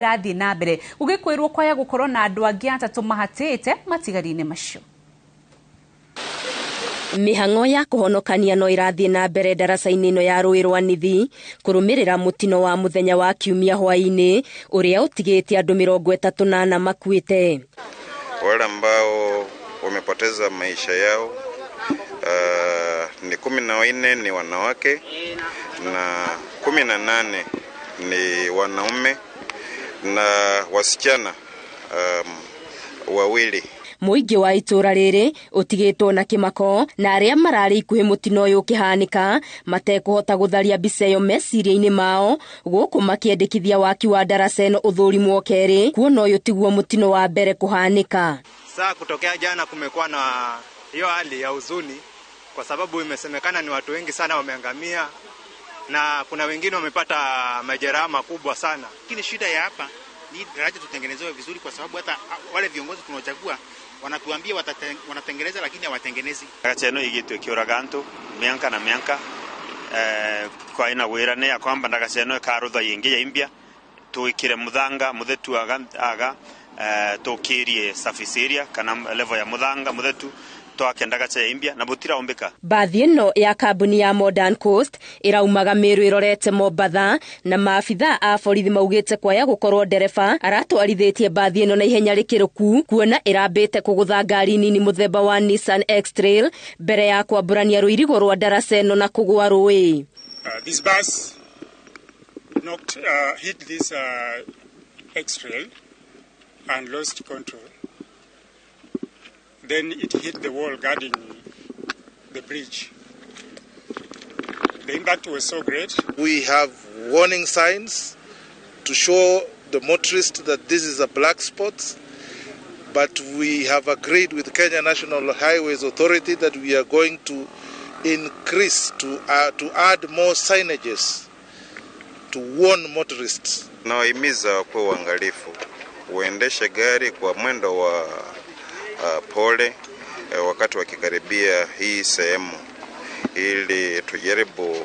Ĩrathiĩ na mbere gũgĩkwĩrwo kwaya gũkorwo na andũ angĩ atatũ mahatĩte matigari-inĩ macio. Mĩhang'o ya kũhonokania no ĩrathiĩ na mbere ndaraca-inĩ ĩno ya rũĩ rwa Nithi kũrũmĩrĩra mũtino wa mũthenya wa kiumia hwaĩ-inĩ ũrĩa ũtigĩte andũ 34 makuĩte. Wale ambao wamepoteza maisha yao ni 14 ni wanawake na 18 ni wanaume na wasichana wawili. Mũingĩ wa itũra rĩrĩ ũtigĩtwo na kĩmako na arĩa mararĩ ikuhĩ mũtino ũyũ ũkĩhanĩka matekũhota gũtharia mbica ĩyo meciria-inĩ mao, gũkũ makĩendekithia waki wa ndaraca ĩno ũthũrimwo kerĩ, kuona ũyũ tiguo mũtino wa mbere kũhanĩka. Saa kutokea jana kumekuwa na hiyo hali ya huzuni kwa sababu imesemekana ni watu wengi sana wameangamia na kuna wengine wamepata majeraha makubwa sana. Lakini shida ya hapa ni daraja tutengenezewe vizuri, kwa sababu hata wale viongozi tunaochagua wanatuambia wanatengeneza lakini hawatengenezi. Daraja ino igitwe kiuraga antu mianka na mianka kwa ina wirane ya kwamba daraja ino ikarutha yingi ya imbia tuikire muthanga muthetu aga tukirie surface area kana level ya muthanga muthetu twakendaga cha imbia na butira ombeka. Bathi ĩno ya kambuni ya Modern Coast ĩraumaga Meru ĩrorete Mombatha na maabitha a borithi maugĩte kwaya gũkorwo ndereba aratwarithĩtie bathi ĩno na ihenya rĩkĩrũku kuona ĩrambĩte kũgũtha ngari nini mũthemba wa Nissan X-Trail mbere ya kwambũrania rũirigo rwa ndaraca ĩno na kũgũa rũĩ. This bus knocked, hit this X-Trail and lost control. Then it hit the wall guarding the bridge. The impact was so great. We have warning signs to show the motorist that this is a black spot, but we have agreed with Kenya National Highways Authority that we are going to increase, to add more signages to warn motorists. Nawahimiza kuwa uangalifu, uendeshe gari kwa mwendo wa pole wakati wakikaribia hii sehemu ili tujaribu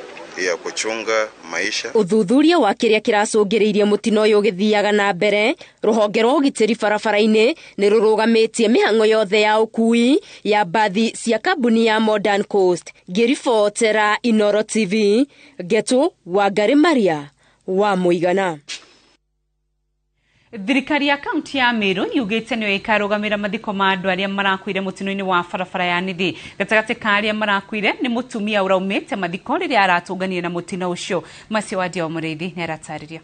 ya kuchunga maisha. Uthuthuria wa kĩrĩa kĩracũngĩrĩirie mũtino ũyũ ũgĩthiaga na mbere, rũhonge rwa ũgitĩri barabara-inĩ nĩ rũrũgamĩtie mĩhang'o yothe ya ũkui ya bathi cia kambuni ya Modern Coast. Ngĩribotera Inoro TV, Ngetu Wangari Maria wa Mũigana. Thirikari ya kaunti ya Meru yugĩte nĩyo ĩkarũgamĩra mathiko ma andũ arĩa marakuire mũtino-inĩ wa barabara ya Nithi. Gatagatĩ ka arĩa marakuire nĩ mũtumia ũraumĩte mathiko rĩrĩa aratũnganire na mũtino ũcio. Macio Wadia wa Mũrĩithi nĩaratarĩria.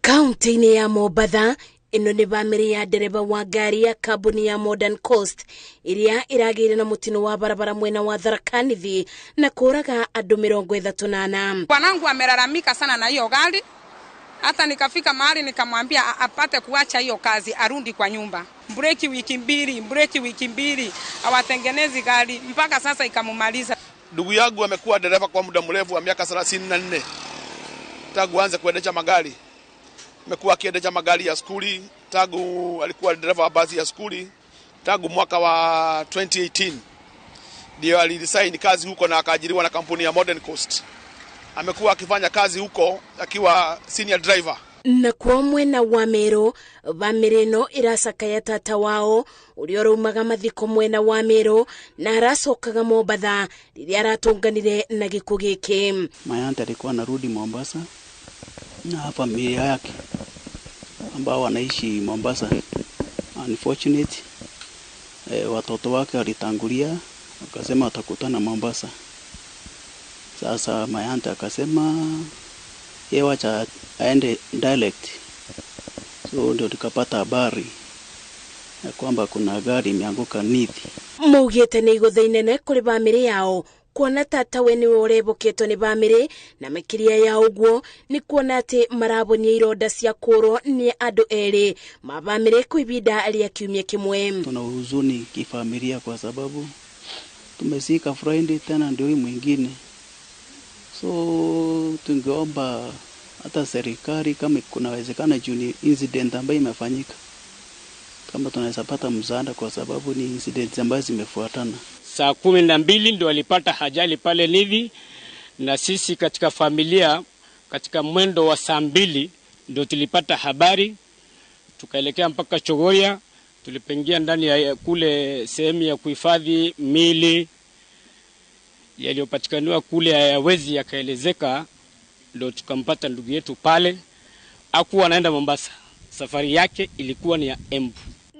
Kaunti-inĩ ya Mombatha ĩno nĩ bamĩrĩ ya ndereba wa ngari ya kambuni ya Modern Coast ĩrĩa ĩragĩire na mũtino wa barabara mwena wa Tharaka Nithi na kũraga andũ 34. Bwanangu amelalamika sana na hiyo gari. Hata nikafika mahali nikamwambia apate kuacha hiyo kazi arudi kwa nyumba. Breki wiki mbili, breki wiki mbili, hawatengenezi gari mpaka sasa ikamumaliza. Ndugu yangu amekuwa dereva kwa muda mrefu wa miaka 34 tangu aanze kuendesha magari. Amekuwa akiendesha magari ya skuli tangu alikuwa dereva wa basi ya skuli tangu mwaka wa 2018. Ndio aliresign kazi huko na akaajiriwa na kampuni ya Modern Coast. Amekuwa akifanya kazi huko akiwa senior driver. Na kwa mwena wa Meru, bamĩrĩ ĩno ĩracakaya tata wao ũrĩa ũraumaga mathiko mwena wa Meru na aracokaga Mombatha rĩrĩa aratũnganire na gĩkuũ gĩkĩ. Mayante alikuwa anarudi Mombasa na familia yake ambao wanaishi Mombasa. Unfortunate, watoto wake walitangulia wakasema watakutana Mombasa. Sasa Mayante akasema yeye wacha aende direct. So ndio tukapata habari ya kwamba kuna gari imeanguka Nithi. Maugĩte nĩ igũtha inene kũrĩ bamĩrĩ yao kuona tata we nĩwe ũreboketwo nĩ bamĩrĩ, na makĩria ya ũguo nĩ kuona atĩ marabonia ironda cia kũrwo nĩ andũ erĩ ma bamĩrĩ kwa ibinda rĩa kiumia kĩmwe. Tuna huzuni kifamilia kwa sababu tumezika friend tena ndio huyu mwingine. So tungeomba hata serikali kama kunawezekana, juu ni incident ambayo imefanyika, kama tunaweza pata msaada kwa sababu ni incident ambazo zimefuatana. Saa 12 ndio walipata ajali pale Nithi, na sisi katika familia Katika mwendo wa saa 2 ndio tulipata habari, tukaelekea mpaka Chogoria. Tulipoingia ndani ya kule sehemu ya kuhifadhi mili yaliyopatikaniwa kule hayawezi yakaelezeka, ndio tukampata ndugu yetu pale. Hakuwa anaenda Mombasa, safari yake ilikuwa ni ya Embu.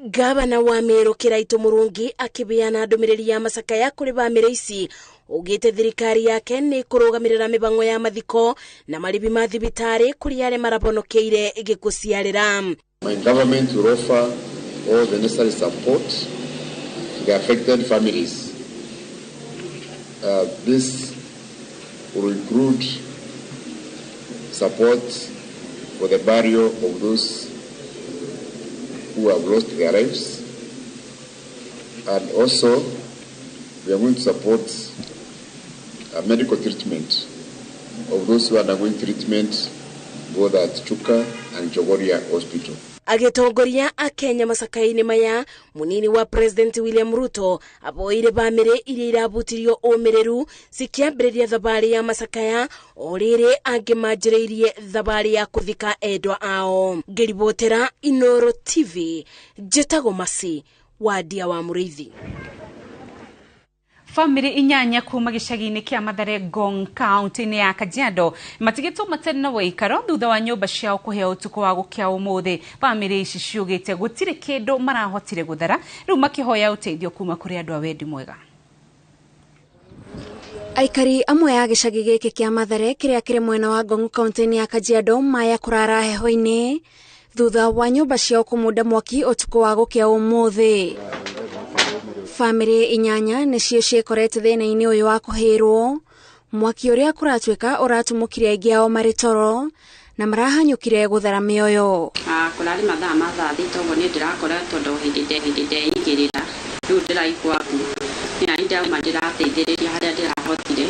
Gavana wa Meru Kiraitu Murungi akibeana ndumiriri ya macakaya kuri bamĩrĩ ici ugite thirikari yake ni kurugamirira mibango ya mathiko na maribi ma thibitari kuri aria marabonokeire gikuciarira. My government will offer all the necessary support to the affected families. This will include support for the burial of those who have lost their lives, and also we are going to support medical treatment of those who are undergoing treatment both at Chuka and Chogoria Hospital. Agitongoria akenya macakaini maya, munini wa President William Ruto aboire bamĩrĩ iria irabutirio ũmĩrĩru cikiambĩrĩria thabarĩ ya macakaya o rĩrĩ angĩ manjĩrĩirie thabarĩ ya kũthika endwa ao. Ngĩribotera Inoro TV, njĩtagwo Masi Wandia wa Mũrĩithi. Famĩlĩ inyanya kuma gĩcagi-inĩ kĩa Mathare Ngong kaunti-inĩ ya Kajiado matigĩtwo matarĩ na wũikaro thutha wa nyũmba ciao kũhĩa ũtukũ wa gũkĩa ũmũthĩ. Famĩlĩ ici ciugĩte gũtirĩ kĩndũ marahotire gũthara, rĩu makĩhoya ũteithio kuma kũrĩ andũ a wendi mwega. Aikari amwe a gĩcagi gĩkĩ kĩa Mathare kĩrĩa kĩrĩ mwena wa Ngong kaunti-inĩ ya Kajiado maya kũrara heho-inĩ thutha wa nyũmba ciao kũmunda mwaki ũtukũ wa gũkĩa ũmũthĩ. Famĩlĩ inyanya nĩcio ciĩkorete thĩna-inĩ ũyũ wa kũhĩrwo mwaki ũrĩa kũratuĩka ũratumũkire aingĩ ao marĩ toro na marahanyũkire gũthara mĩoyo. Kũrarĩ mathaa ma thaa thita ũguo niĩ ndĩrakoretwo ndo hĩndĩ ndeigĩrĩra rĩu ndĩraigua niĩ nani ndauma ndĩrateithĩrĩria harĩa ndĩrahotire.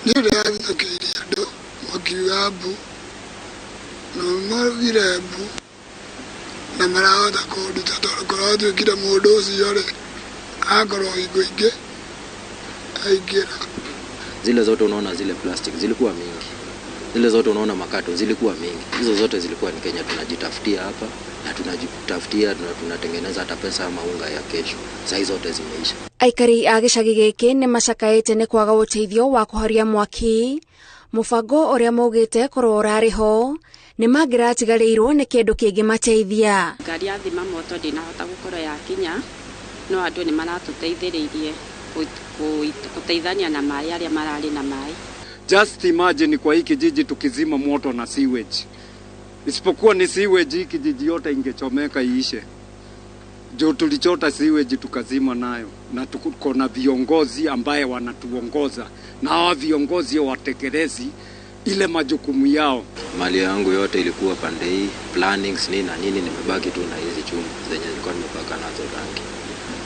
Niĩ ndĩrathikĩrĩria andũ makiuga mbu na maugire mbu na marahota kũnduta tondũ kũratuĩkire mũndũ ũcio rĩ akorwo hingo ingĩ aingĩra. Zile zote unaona zile plastic zilikuwa mingi, zile zote unaona makato zilikuwa mingi, hizo zote zilikuwa ni Kenya tunajitafutia hapa na tunajitafutia tunatengeneza hata pesa ama unga ya kesho. Sasa hizo zote zimeisha. Aikari a gĩcagi gĩkĩ nĩ macakaĩte nĩ kwaga ũteithio wa kũhoria mwaki. Mũbango ũrĩa maugĩte korwo ũrarĩ ho nĩ mangĩratigarĩirwo nĩ kĩndũ kĩngĩmateithia. Ngari ya thima moto ndĩnahota gũkorwo yakinya, no andũ nĩ maratũteithĩrĩirie kuteithania na maĩ arĩa mararĩ na maĩ. Just imagine kwa hii kijiji tukizima moto na sewage. Isipokuwa ni sewage, hii kijiji yote ingechomeka iishe. Juu tulichota sewage tukazima nayo, na tuko na viongozi ambaye wanatuongoza, na hawa viongozi watekelezi ile majukumu yao. Mali yangu yote ilikuwa pande hii, plannings nini na nini, nimebaki tu na hizi chuma zenye nilikuwa nimepaka nazo rangi.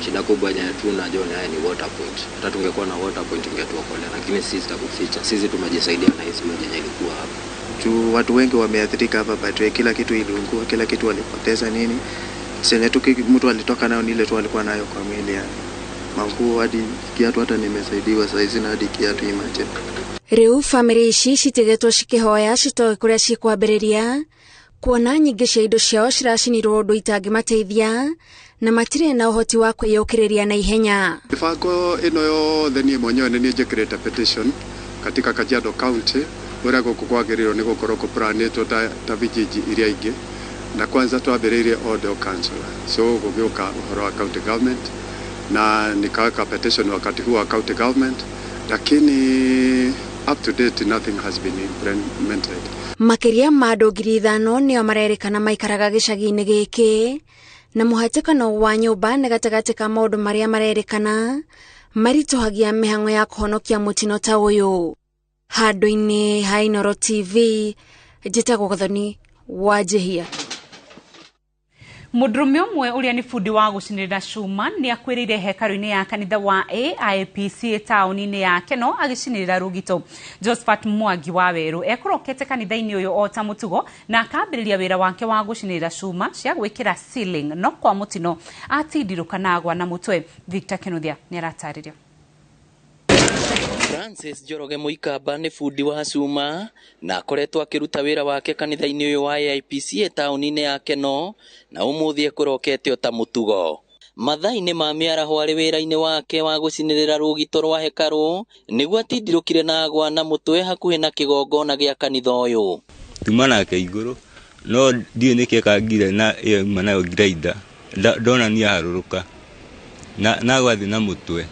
Shida kubwa yenye tunajua ni haya ni water point. Hata tungekuwa na water point ingetuokolea, lakini sisi tutakuficha. Sisi tumejisaidia na hizi maji yenye ilikuwa hapa. Juu watu wengi wameathirika hapa, but kila kitu iliungua, kila kitu walipoteza nini. Chenye tu mtu alitoka nayo ni ile tu alikuwa nayo kwa mwili yani. Manguo hadi kiatu hata nimesaidiwa saizi na hadi kiatu imagine. Rĩu famĩlĩ ici citigetwo cikĩhoya citoe kũrĩa cikwambĩrĩria kuona nyingĩ cia indo ciao ciracinirwo ũndũ itangĩmateithia na matirĩ na ũhoti wa kwĩyũkĩrĩria na ihenya. Mibango ĩno yothe niĩ mwenyewe nĩ niĩ njĩkĩrĩte petition katika Kajiado County ũrĩa gũkũ kwagĩrĩirwo nĩ gũkorwo kũplanĩtwo ta vijiji iria ingĩ, na kwanza twambĩrĩirie order council, so gũgĩũka ũhoro wa county government na nikaweka petition wakati huo wa county government, lakini up to date nothing has been implemented. Makĩria ma andũ 5,000 nĩo marerĩkana maikaraga gĩcagi-inĩ gĩkĩ, na mũhatĩkano wa nyũmba nĩ gatagatĩ ka maũndũ marĩa marerĩkana maritũhagia mĩhang'o ya kũhonokia mũtino ta ũyũ. Handũ-inĩ ha Inoro TV, njĩtagwo Gathoni wa Njihia. Mũndũrũme ũmwe ũrĩa nĩ bundi wa gũcinĩrĩra cuma nĩ akuĩrĩire hekarũ-inĩ ya kanitha wa AIPC taũni-inĩ ya Keno agĩcinĩrĩra rũgito. Josephat Mwangi wa Werũ ekũrokete kanitha-inĩ ũyũ o ta mũtugo na akambĩrĩria wĩra wake wa gũcinĩrĩra cuma cia gwĩkĩra ceiling, no kwa mũtino atindirũka na agwa na mũtwe. Victor Kinuthia nĩ aratarĩria. Francis Njoroge Mũikamba nĩ bundi wa cuma na akoretwo akĩruta wĩra wake kanitha-inĩ ũyũ wa AIPCA taũni-inĩ ya Keno na ũmũthĩ ekũrokete o ta mũtugo. Mathaa-inĩ ma mĩaraho arĩ wĩra-inĩ wake wa gũcinĩrĩra rũgito rwa hekarũ nĩguo atindirũkire na agwa na mũtwe hakuhĩ na kĩgongona gĩa kanitha ũyũ. Tuma nake igũrũ no ndiũĩ nĩkĩ ekangire na ĩyo ima nayo grinder ndona nĩaharũrũka na agwa thĩ na mũtwe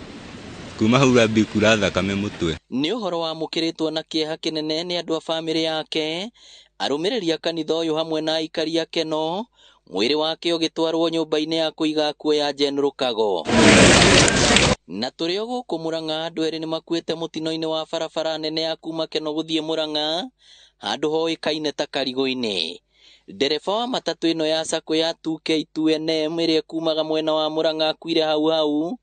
kuma hau ambia kura thakame mũtwe. Nĩ ũhoro wamũkĩrĩtwo na kĩeha kĩnene nĩ andũ a bamĩrĩ yake, arũmĩrĩri a kanitha ũyũ hamwe na aikari a Keno, mwĩrĩ wake ũgĩtwarwo nyũmba-inĩ ya kũiga akuũ ya General Kago. Na tũrĩ o gũkũ Murang'a, andũ erĩ nĩmakuĩte mũtino-inĩ wa barabara nene ya kuma Keno gũthiĩ Murang'a handũ hoĩkaine ta Karigũ-inĩ. Ndereba wa matatũ ĩno ya Sacco ya 2K2NM ĩrĩa ĩkumaga mwena wa Murang'a akuire hau hau.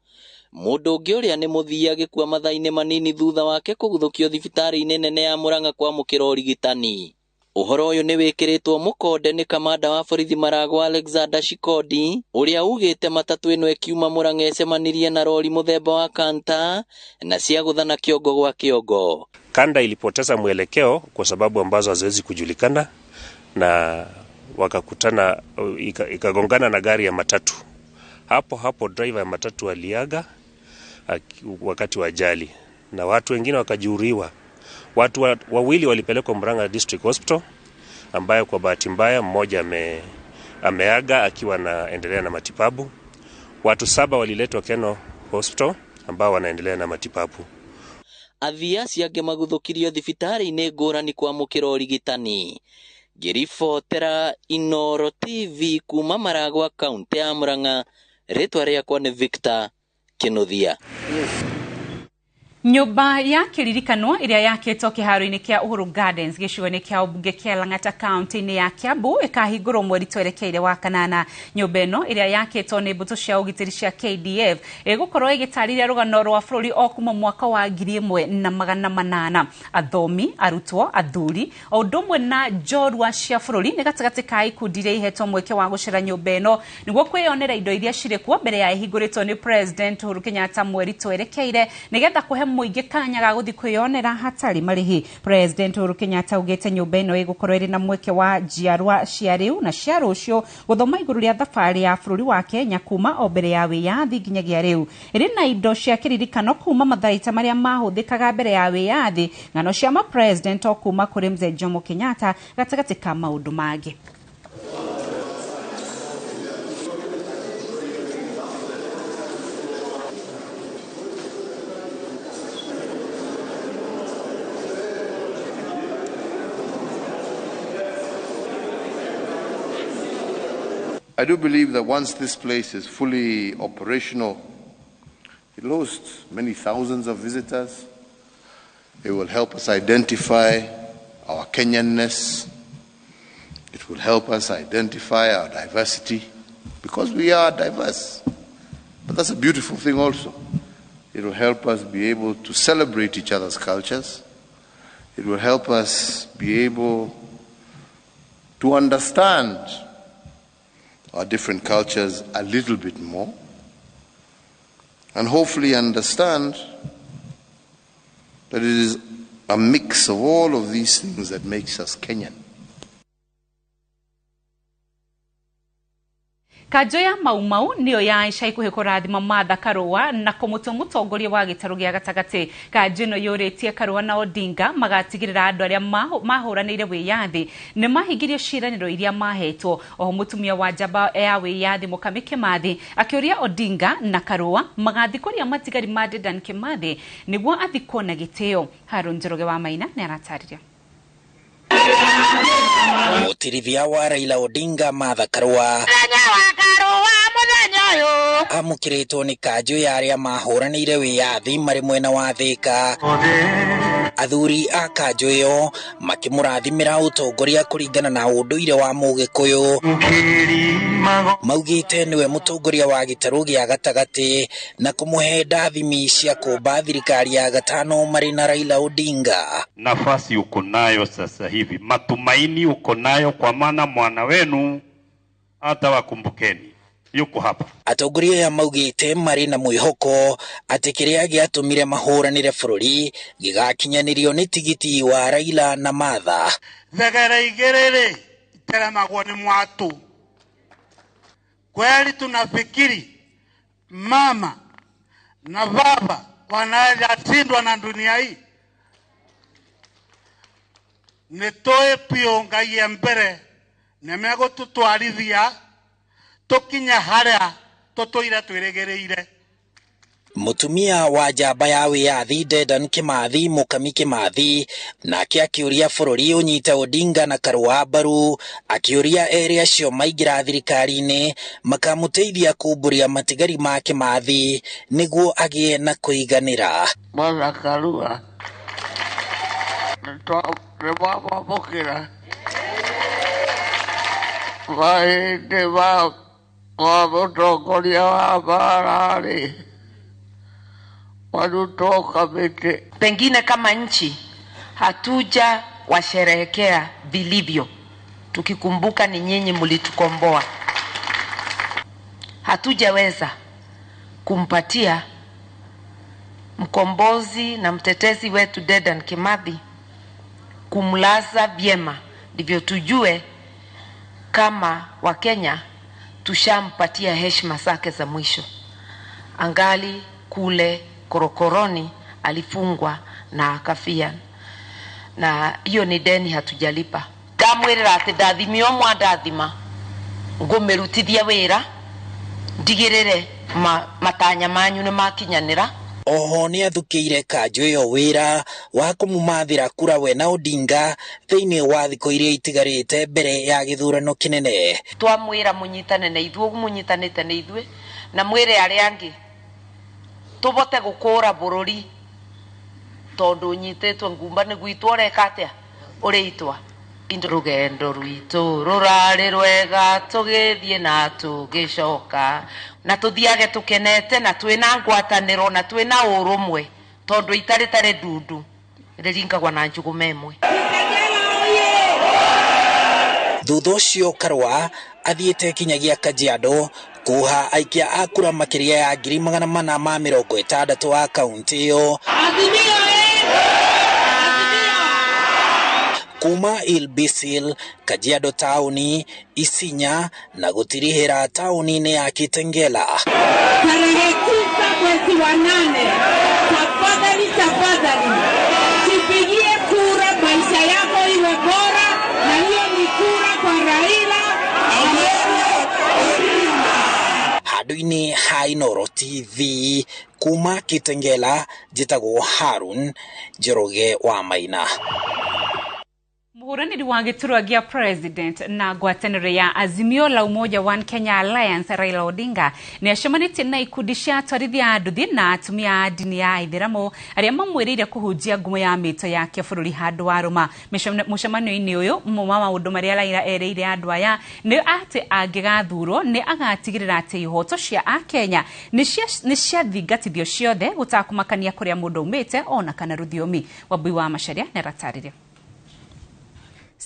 Mũndũ ũngĩ ũrĩa nĩ mũthii agĩkua mathaa-inĩ manini thutha wake kũguthũkio thibitarĩ-inĩ nene ya Murang'a kwamũkĩra ũrigitani. Ũhoro ũyũ nĩ wĩkĩrĩtwo mũkonde nĩ kamanda wa borithi Maragwa Alexander Shikodi ũrĩa ugĩte matatũ ĩno ĩkiuma Murang'a ĩcemanirie na rori mũthemba wa Kanta na ciagũthana kĩongo gwa kĩongo. Kanda ilipoteza mwelekeo kwa sababu ambazo haziwezi kujulikana na wakakutana, ikagongana na gari ya matatu. Hapo hapo driver ya matatu aliaga wakati wa ajali na watu wengine wakajeruhiwa. Watu wawili walipelekwa Murang'a District Hospital ambayo kwa bahati mbaya mmoja ameaga akiwa anaendelea na matibabu. Watu 7 waliletwa Keno Hospital ambao wanaendelea na matibabu. Athii acio angĩ maguthũkirio thibitarĩ-inĩ ngũrani kwamũkĩra ũrigitani. Ngĩribotera Inooro TV kuma Maragwa kaunti ya Murang'a, rĩtwa rĩakwa nĩ Victor Kinuthia. Nyũmba ya kĩririkano ĩrĩa yakĩtwo kĩharo-inĩ kĩa Uhuru Gardens gĩcigo-inĩ kĩa ũmbunge kĩa Lang'ata kaunti-inĩ ya Kiambu ĩkahingũrwo mweri twerekeire wa kanana. Nyũmba ĩno ĩrĩa yakĩtwo nĩ mbũtũ cia ũgitĩri cia KDF ĩgũkorwo ĩgĩtarĩria rũgano rwa bũrũri o kuma mwaka wa 1800. Athomi, arutwo, athuri o ũndũ ũmwe na njorua cia bũrũri nĩ gatagatĩ ka ikundi iria ihetwo mweke wa gũcera nyũmba ĩno nĩguo kwĩyonera indo iria cirĩ kuo mbere ya ĩhingũrĩtwo nĩ President Uhuru Kenyatta mweri twerekeire nĩgetha kũhe mũingĩ kanya ga gũthiĩ kwĩyonera hatarĩ marĩhi. President Uhuru Kenyatta augĩte nyũmba ĩno ĩgũkorwo ĩrĩ na mweke wa njiarwa cia rĩu na cia rũciũ gũthoma igũrũ rĩa thabarĩ ya bũrũri wa Kenya kuma o mbere ya wĩyathi nginyagia rĩu. Ĩrĩ na indo cia kĩririkano kuma matharaita marĩa mahũthĩkaga mbere ya wĩyathi, ng'ano cia ma-president o kuma kũrĩ Mzee Jomo Kenyatta gatagatĩ ka maũndũ mangĩ. I do believe that once this place is fully operational, it will host many thousands of visitors. It will help us identify our Kenyanness. It will help us identify our diversity, because we are diverse. But that's a beautiful thing also. It will help us be able to celebrate each other's cultures. It will help us be able to understand our different cultures a little bit more, and hopefully understand that it is a mix of all of these things that makes us Kenyan. Kanjũ ya Mau Mau nĩyo ya ica ikuhĩ kũrathima Martha Karũa na kũmũtua mũtongoria wa gĩtarũ gĩa gatagatĩ. Kanjũ ĩno yũrĩtie Karũa na Odinga magatigĩrĩra andũ arĩa mahũranĩire wĩyathi nĩ mahingirio ciĩranĩro iria mahetwo. Oho mũtumia wa njamba ya wĩyathi Mũkami Kĩmathi akĩũria Odinga na Karũa magathiĩ kũrĩa matigari ma Dedan Kĩmathi nĩguo athikwo na gĩtĩo. Harũn Njoroge wa Maina nĩ aratarĩria. Mutirithia wa Raila Odinga Martha Karua amukiritwo ni kanjũ ya aria mahuranire wiyathi mari mwena wa Thika. Athuri a kanjũ iyo makimurathimira utongoria kuringana na unduire wa Mugikuyu. Maugite niwe mutongoria wa gitaru gia gatagati na kumuhe ndathimi cia kumba thirikari ya gatano mari na Raila Odinga. Nafasi uko nayo sasa hivi, matumaini uko nayo, kwa maana mwana wenu hata wakumbukeni. yuko hapa. Atongoria aya maugĩte marĩ na mwĩhoko atĩ kĩrĩa gĩatũmire mahũranĩre bũrũri gĩgakinyanĩrio nĩ tigiti wa Raila na Martha. Thegere igĩrĩ iteremagwo nĩ mwatũ. Kweli tunafikiri mama na baba wanaweza shindwa na dunia hii? Nĩtũĩ biũ Ngai e mbere nĩmegũtũtwarithia tũkinye harĩa tũtũire twĩrĩgĩrĩire. Mũtumia wa njamba ya wĩyathi Dedan Kimathi Mũkami Kimathi nake akĩũria bũrũri ũnyite Odinga na Karua mbaru, akĩũria erĩ acio maingĩra thirikari-inĩ makamũteithia kumbũria matigari ma Kimathi nĩguo agĩe na kũiganĩra. Martha Karua nĩtwamwamũkĩra mahĩndĩ ma mũtongoria wa mbara-rĩ warutoka mĩtĩ. Pengine kama nchi hatuja washerehekea vilivyo, tukikumbuka ni nyinyi mlitukomboa. Hatujaweza kumpatia mkombozi na mtetezi wetu Dedan Kimathi, kumlaza vyema, ndivyo tujue kama Wakenya tushampatia heshima zake za mwisho. Angali kule korokoroni alifungwa na akafia, na hiyo ni deni hatujalipa. Ndamwirira ati ndathimio mwandathima ngũmĩrutithia wĩra ndigĩrĩre matanya manyu nĩmakinyanĩra. Oho nĩathukĩire kanjũ ĩyo wĩra wa kũmũmathĩra kura we na Odinga thĩinĩ wa thikũ iria itigarĩte mbere ya gĩthurano kĩnene. Twamwĩra mũnyitane na ithuĩ, mũnyitanĩte na ithuĩ na mwĩre arĩa angĩ tũbote gũkũra bũrũri, tondũ ũnyitĩtwo ngumba nĩ gwitũ ũreka atĩa ũrĩitwa. Rũgendo rwitũ rũrarĩ rwega tũgĩthiĩ na tũgĩcoka, na tũthiage tũkenete na twĩna ngwatanĩro na twĩna ũrũmwe, tondũ itarĩ tarĩ ndundu rĩringagwo na njũgũma ĩmwe. Thutha ũcio Karua athiĩte kinyagia Kajiado kuha aikia a kura makĩria ya 460,000 a kaunti ĩyo. Kuma Ilbisil, Kajiado tauni, Isinya na gũtirihĩra tauni-inĩ ya Kitengela. Tarehe 9 mwezi wa 8, tafadhali tafadhali tupigie kura, maisha yako iwe bora, na hiyo ni kura kwa Raila Amolo Odinga. Handũ-inĩ ha Inooro TV kuma Kitengela, njĩtagwo Harun Njoroge wa Maina. Mũhũranĩri wa gĩturwa gĩa president na ngwatanĩro ya Azimio la Umoja One Kenya Alliance Raila Odinga nĩacemanĩtie na ikundi cia atwarithia a nduthi na atumia a ndini ya Aithĩramu arĩa mamwĩrĩire kũhunjia ngumo ya mĩto yake bũrũri handũ wa rũma. Mũcemanio-inĩ ũyũ ũmwe wa maũndũ marĩa Raila erĩire andũ aya nĩ atĩ angĩgathurwo nĩ agatigĩrĩra atĩ ihoto cia Akenya nĩ ciathingatithio ciothe gũtakũmakania kũrĩa mũndũ aumĩte ona kana rũthiomi. Wambui wa Macharia nĩaratarĩria.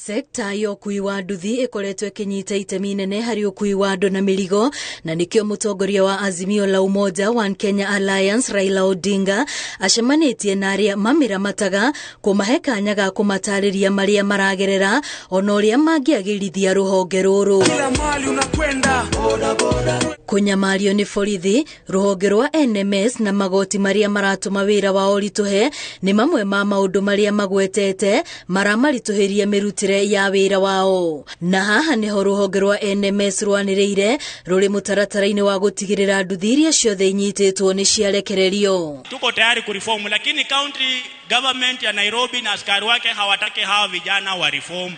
Sekta ya ũkui wa nduthi ĩkoretwo ĩkĩnyita itemi inene harĩ ũkui wa andũ na mĩrigo, na nĩkĩo mũtongoria wa Azimio la Umoja One Kenya Alliance Raila Odinga acemanĩtie na arĩa mamĩramataga kũmahe kanya ga kũmatarĩria marĩa maragerera ona ũrĩa mangĩagĩrithia rũhonge rũrũ. Kũnyamario nĩ borithi, rũhonge rwa NMS na magoti marĩa maratũma wĩra wao ũritũhe nĩ mamwe ma maũndũ marĩa magwetete maramaritũhĩria mĩrutĩre ya wĩra wao. Na haha nĩho rũhonge rwa NMS rwanĩrĩire rũrĩ mũtaratara-inĩ wa gũtigĩrĩra nduthi iria ciothe inyitĩtwo nĩ ciarekererio. Tuko tayari kureform, lakini county government ya Nairobi na askari wake hawataki hawa vijana wa reform.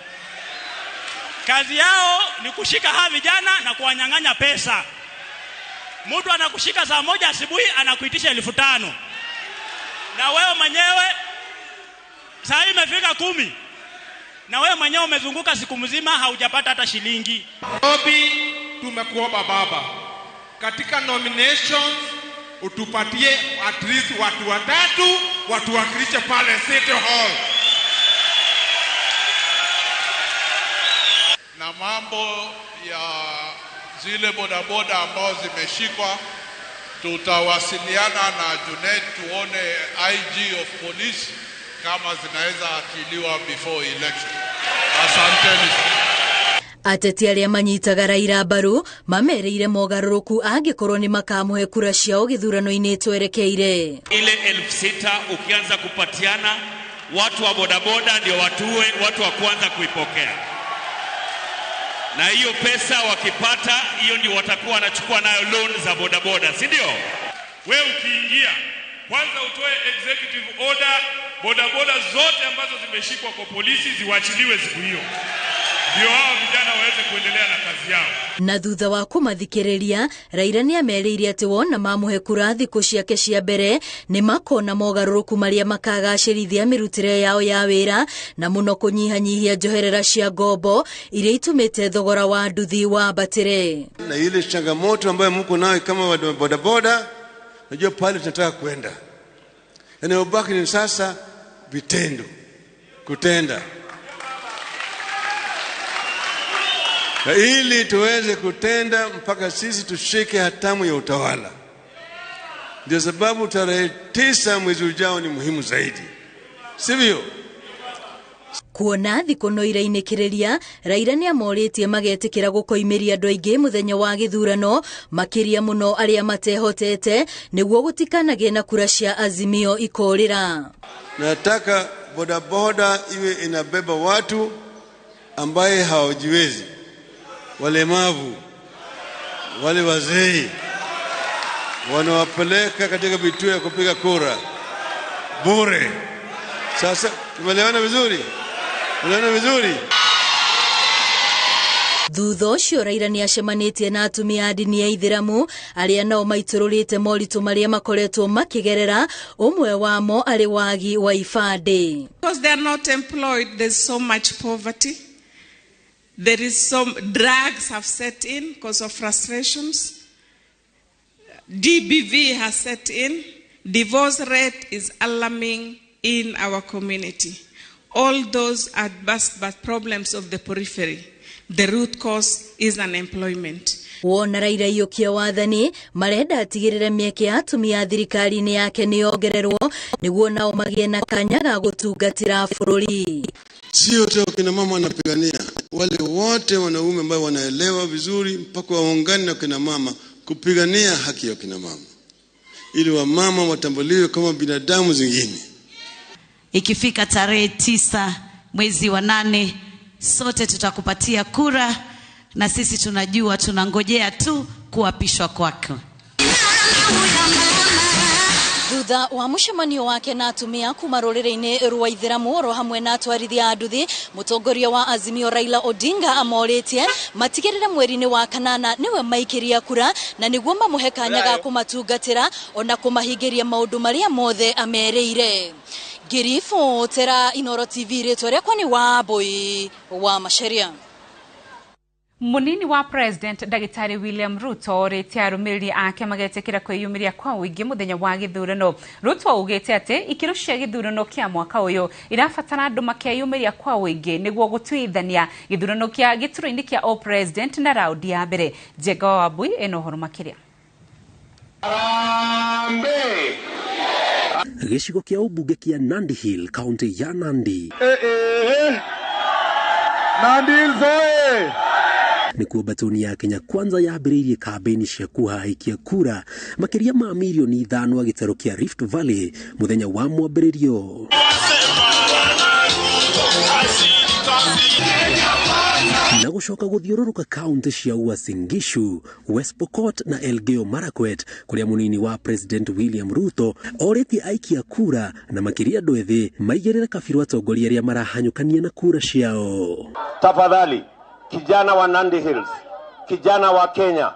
Kazi yao ni kushika hawa vijana na kuwanyang'anya pesa. Mtu anakushika saa 1 asubuhi anakuitisha 5,000. Na wewe mwenyewe saa hii imefika 10. Na wewe mwenyewe umezunguka siku mzima haujapata hata shilingi. Nairobi tumekuomba baba, katika nominations utupatie at least watu 3 watuwakilishe pale City Hall. Na mambo ya Zile bodaboda ambao zimeshikwa, tutawasiliana na Junet tuone IG of police kama zinaweza achiliwa before election. Asanteni. Ateti arĩa manyitaga Raila mbaru mamereire mogarũrũku angĩkorwo nĩ makamũhe kura ciao gĩthurano-inĩ twerekeire. Ile 6,000 ukianza kupatiana, watu wa bodaboda ndio watuwe watu wa kwanza kuipokea, na hiyo pesa wakipata hiyo ndio watakuwa wanachukua nayo loan za bodaboda, si ndio? Wewe ukiingia kwanza utoe executive order, bodaboda zote ambazo zimeshikwa kwa polisi ziwachiliwe siku hiyo, ndio hao vijana waweze kuendelea na kazi yao. Na thutha wa kũmathikĩrĩria, Raila nĩ amerĩire atĩ wona mamũhe kura thikũ ciake cia mbere nĩ makona mogarũrũku marĩa makagacĩrithia mĩrutĩre yao ya wĩra, na mũno kũnyihanyihia njoherera cia ngombo iria itumĩte thogora wa nduthi wambatĩre. Na ile changamoto ambayo mko nayo kama bodaboda, najua pale tunataka kwenda. Yanayobaki ni sasa vitendo, kutenda. Na ili tuweze kutenda mpaka sisi tushike hatamu ya utawala. Ndio sababu tarehe 9 mwezi ujao ni muhimu zaidi, sivyo? Kuona thikũ no irainĩkĩrĩria, Raila nĩ amorĩtie magetĩkĩra gũkoimĩria andũ aingĩ mũthenya wa gĩthurano, makĩria mũno arĩa matehotete, nĩguo gũtikanagĩe na kura cia Azimio ikorĩra. Nataka bodaboda iwe inabeba watu ambaye hawajiwezi, walemavu, wale wazee, wanawapeleka katika vituo ya kupiga kura bure. Sasa tumeelewana vizuri? Tumeelewana vizuri? Thutha ũcio Raila nĩ acemanĩtie na atumia a ndini ya Ithĩramu arĩa nao maitũrũrĩte moritũ marĩa makoretwo makĩgerera, ũmwe wamo arĩ wagi wa ibandĩ. Because they are not employed, there's so much poverty. There is some drugs have set in because of frustrations. DBV has set in. Divorce rate is alarming in our community. All those are but problems of the periphery. The root cause is unemployment. Wona Raila iyũkia wathani marenda atigĩrĩre mĩeke ya atumia thirikari-inĩ yake nĩ yongererwo nĩguo nao magĩe na kanya ga gũtungatĩra bũrũri. Sio tu kina mama wanapigania, wale wote wanaume ambao wanaelewa vizuri mpaka waungane na kina mama kupigania haki ya kina mama, ili wamama watambuliwe kama binadamu zingine. Ikifika tarehe 9 mwezi wa 8 sote tutakupatia kura, na sisi tunajua tunangojea tu kuapishwa kwako. Thutha wa mũcemanio wake na atumia kuma rũrĩrĩ-inĩ rwa Ithĩramu oro hamwe na atwarithia a nduthi, mũtongoria wa Azimio Raila Odinga amorĩtie matigĩrĩre mweri-inĩ wa kanana nĩwe maikĩria kura, na nĩguo mamũhe kanya ga kũmatungatĩra ona kũmahingĩria maũndũ marĩa mothe amerĩire. Ngĩribotera Inooro TV, rĩtwa rĩakwa nĩ Wambui wa Macharia. Munini wa President Ndagĩtarĩ William Ruto orĩtie arũmĩrĩri ake magetĩkĩra kwĩyumĩria kwa ũingĩ mũthenya wa gĩthurano. Ruto augĩte atĩ ikĩro cia gĩthurano kĩa mwaka ũyũ irabatara andũ makeyumĩria kwa ũingĩ nĩguo gũtuithania gĩthurano kĩa gĩturwa-inĩ kĩa o President na raundi ya mbere. Njenga wa Wambui ena ũhoro makĩria. Gĩcigo kĩa ũmbunge kĩa Nandi Hill, kaunti ya Nandi. Nandi Hills oye! Nĩkuo batoni ya Kenya Kwanza yambĩrĩirie kambĩini cia kũhaikia kura makĩria ma mirioni 5 gĩtarũ kĩa Rift Valley mũthenya wa mwambĩrĩrio. Na gũcoka gũthiũrũrũka kaunti cia Uasin Gishu, West Pokot na Elgeyo Marakwet kũrĩa mũnini wa President William Ruto orĩtie aikia kura na makĩria andũ ethĩ maigĩrĩre kabirũ atongoria arĩa marahanyũkania na kura ciao. Tafadhali kijana wa Nandi Hills, kijana wa Kenya,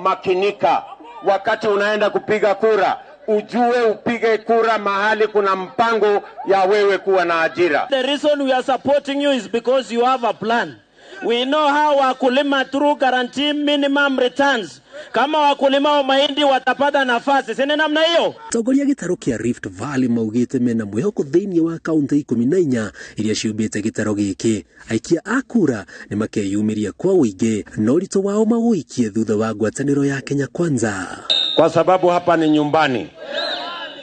makinika wakati unaenda kupiga kura, ujue upige kura mahali kuna mpango ya wewe kuwa na ajira. The reason we are supporting you is because you have a plan. We know how wakulima through guarantee minimum returns Kama wakulima wa mahindi watapata nafasi, si ni namna hiyo? Atongoria gĩtarũ kĩa Rift Valley maugĩte mena mwĩhoko thĩinĩ wa kaunti 14 iria ciumbĩte gĩtarũ gĩkĩ. Aikia a kura nĩ makeyumĩria kwa ũingĩ na ũritũ wao mawũikie thutha wa ngwatanĩro ya Kenya Kwanza. Kwa sababu hapa ni nyumbani.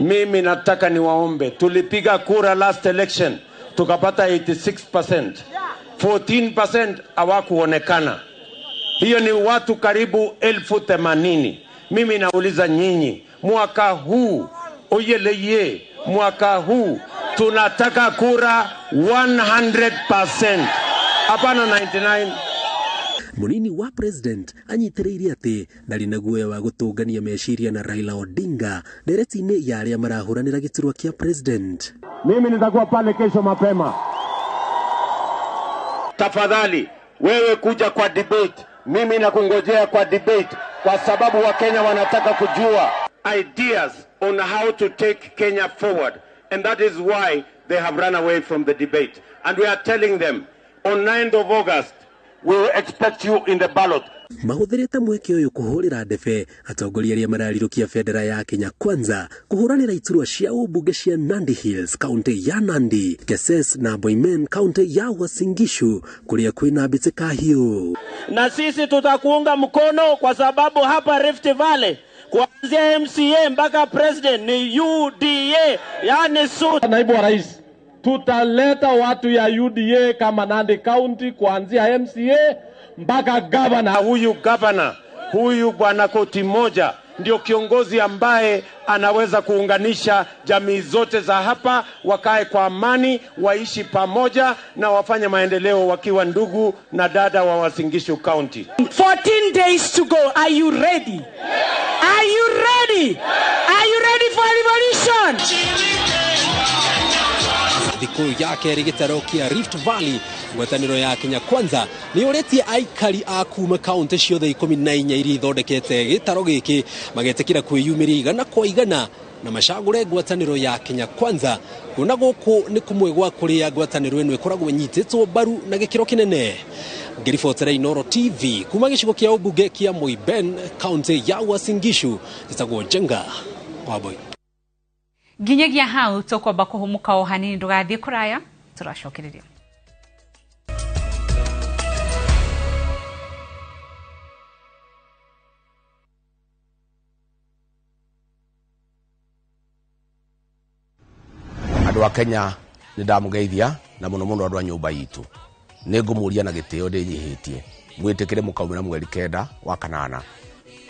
Mimi nataka niwaombe, tulipiga kura last election tukapata 86%. 14% hawakuonekana. Hiyo ni watu karibu 80,000. Mimi nauliza nyinyi, mwaka huu oyeleye, mwaka huu tunataka kura 100%, hapana 99. Munini wa president anyitĩrĩire atĩ ndarĩ na guoya wa gũtũngania meciria na Raila Odinga ndereti-inĩ ya arĩa marahũranĩra gĩturwa kĩa president. Mimi nitakuwa pale kesho mapema. Tafadhali wewe kuja kwa debate, mimi nakungojea kwa debate, kwa sababu Wakenya wanataka kujua ideas on how to take Kenya forward, and that is why they have run away from the debate. And we are telling them on 9th of August we will expect you in the ballot. Mahũthĩrĩte mweke ũyũ kũhũrĩra ndebe atongoria arĩa mararirũkia bendera ya Kenya Kwanza kũhũranĩra iturwa cia ũmbunge cia Nandi Hills kaunti ya Nandi, Keses na Boimen kaunti ya Uasin Gishu kũrĩa kwĩna mbĩtĩka hiũ. Na sisi tutakuunga mkono kwa sababu hapa Rift Valley kuanzia MCA mpaka president ni UDA, yani suit. Naibu wa rais, tutaleta watu ya UDA kama Nandi County kuanzia MCA mpaka governor. Huyu governor, huyu bwana koti moja ndio kiongozi ambaye anaweza kuunganisha jamii zote za hapa, wakae kwa amani, waishi pamoja na wafanye maendeleo wakiwa ndugu na dada wa Uasin Gishu County. 14 days to go. Are you ready? Are you ready? Are you ready for revolution? Thikũ ya kerĩ gĩtarũ kĩa Rift Valley ngwatanĩro ya Kenya Kwanza nĩ ũrĩtie aikari a kuma kaunti ciothe 14 iria ithondekete gĩtarũ gĩkĩ magetĩkĩra kwĩyumĩria igana kwa igana na macagũre ngwatanĩro ya Kenya Kwanza kuona gũkũ nĩ kũmwe gwa kũrĩa ngwatanĩro ĩno ĩkoragwo ĩnyitĩtwo mbaru na gĩkĩro kĩnene. Ngĩribotera Inooro TV kuma gĩcigo kĩa ũmbunge kĩa Moiben kaunti ya Uasin Gishu, njĩtagwo Njenga Wambui. Nginyagia hau tũkwamba kũhũmũka o hanini, ndũgathiĩ kũraya, tũracokereria. Andũ a Kenya nĩ ndamũgeithia na mũno mũno andũ a nyũmba itũ. Nĩ ngũmũria na gĩtĩo ndĩnyihĩtie mwĩtĩkĩre mũkaumĩra mweri 9 wa kanana,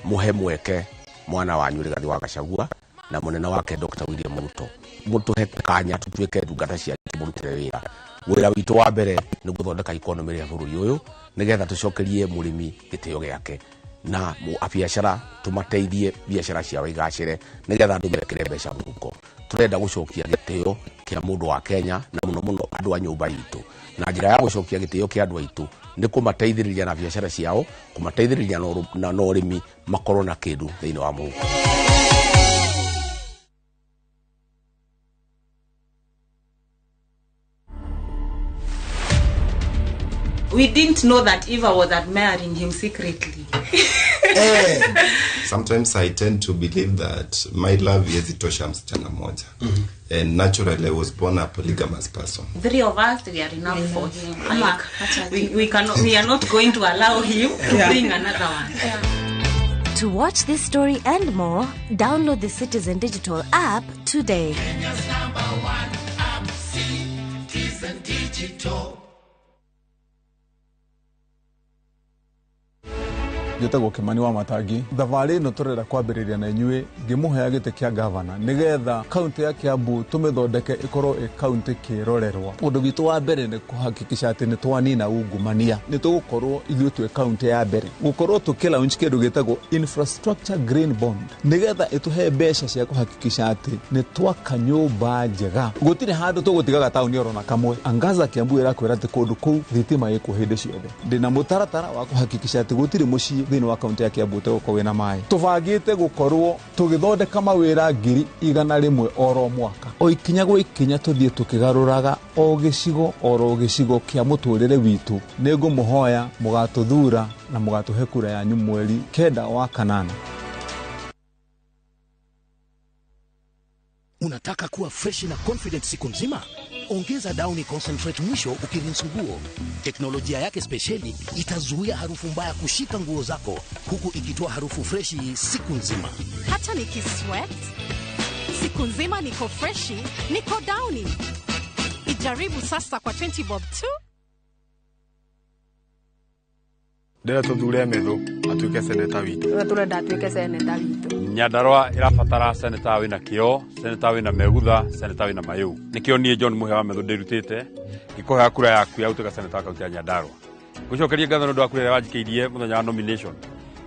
mũhe mweke mwana wanyu Rigathi wa Gachagua na munene wake Dr. William Ruto. Mutuhe kanya tutuike ndungata cia tumurutire wira. Wira witu wa mbere ni guthondeka economy ya bururi uyu nigetha tucokerie murimi gitio giake na biacara tumateithie biacara ciao igacire nigetha andu mekire mbeca muhuko. Turenda gucokia gitio kia mundu wa Kenya na muno muno andu a nyumba itu, na njira ya gucokia gitio kia andu aitu ni kumateithiriria na biacara ciao, kumateithiriria na urimi makorwo na kindu thiini wa muhuko. We didn't know that Eva was admiring him secretly. Sometimes I tend to believe that my love is tosha msichana moja. And naturally I was born a polygamous person. Three of us, we are enough for him. Like, we are not going to allow him to bring another one. Yeah. To watch this story and more, download the Citizen Digital app today. Kenya's number one app, Citizen Digital. Njĩtagwo Kimani wa Matangi. Thabarĩ ĩno tũrenda kwambĩrĩria na inyuĩ ngĩmũhea gĩtĩ kĩa gavana nĩgetha kaunti ya Kiambu tũmĩthondeke ĩkorwo ĩ kaunti kĩrorerwa. Ũndũ witũ wa mbere nĩ kũhakikisha atĩ nĩ twanina ungumania. Nĩ tũgũkorwo ithuĩ twĩ kaunti ya mbere gũkorwo tũkĩ launch kĩndũ gĩtagwo infrastructure green bond nĩgetha ĩtũhe mbeca cia kũhakikisha atĩ nĩ twaka nyũmba njega. Gũtirĩ handũ tũgũtigaga taũni oro na kamwe. Angaza Kiambu ĩrakwĩra atĩ kũndũ kũu thitima ĩkuo hĩndĩ ciothe. Ndĩna mũtaratara wa kũhakikisha atĩ gũtirĩ mũciĩ thĩinĩ wa kaunti ya Kiambu ũtegũkorwo wĩna maĩ. Tũbangĩte gũkorwo tũgĩthondeka mawĩra 100,000 oro mwaka, o ikinya gwa ikinya tũthiĩ tũkĩgarũraga o gĩcigo oro gĩcigo kĩa mũtũrĩre witũ. Nĩ ngũmũhoya mũgatũthura na mũgatũhe kura yanyu mweri 9 wa 8. Unataka kuwa fresh na confident siku nzima? Ongeza Downy Concentrate mwisho ukirinse nguo. Teknolojia yake spesheli itazuia harufu mbaya kushika nguo zako huku ikitoa harufu freshi siku nzima. Hata nikisweat siku nzima niko freshi, niko Downy. Ijaribu sasa kwa 20 bob tu. Ndĩrenda tũthure Methu atuĩke seneta witũ. Ũrĩa tũrenda atuĩke seneta witũ. Nyandarua ĩrabatara seneta wĩna kĩo, seneta wĩna megutha, seneta wĩna mayũ. Nĩkĩo niĩ John Muhia wa Methu ndĩrutĩte ngĩkũhea kura yaku ya gũtuĩka seneta wa kaunti ya Nyandarua. Ngũcokerie ngatho nĩ ũndũ wa kura ĩrĩa wanjikĩirie mũthenya wa nomination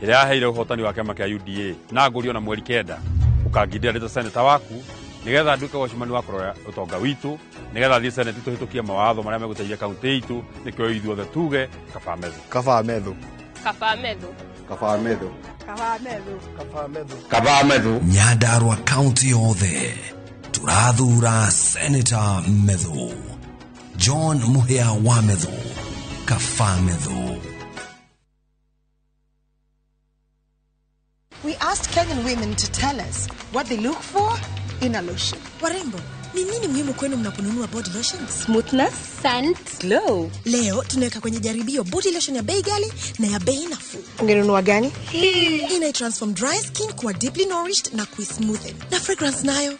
ĩrĩa yaheire ũhotani wa kĩama kĩa UDA na ngũrio na mweri 9 ũkangindĩra ndĩ ta seneta waku nĩgetha nduĩke wacimani wa kũrora ũtonga witũ, nĩgetha thiĩ seneti tũhĩtũkie mawatho marĩa megũteithia kaunti itũ. Nĩkĩo ithuothe tuge kaba Methu. Kaba Methu. Kaba Methu. Kaba Methu. Kaba Methu. Kaba Methu. Kaba Methu. Nyandarua kaunti yothe tũrathura Senator Methu. John Muhia wa Methu. Kaba Methu. We asked Kenyan women to tell us what they look for in a lotion. Warembo, ni nini muhimu kwenu mnaponunua body lotion? Smoothness, scent, glow. Leo tunaweka kwenye jaribio body lotion ya bei ghali na ya bei nafuu. Ungenunua gani? Hii ina transform dry skin kuwa deeply nourished na kuismoothen. Na fragrance nayo?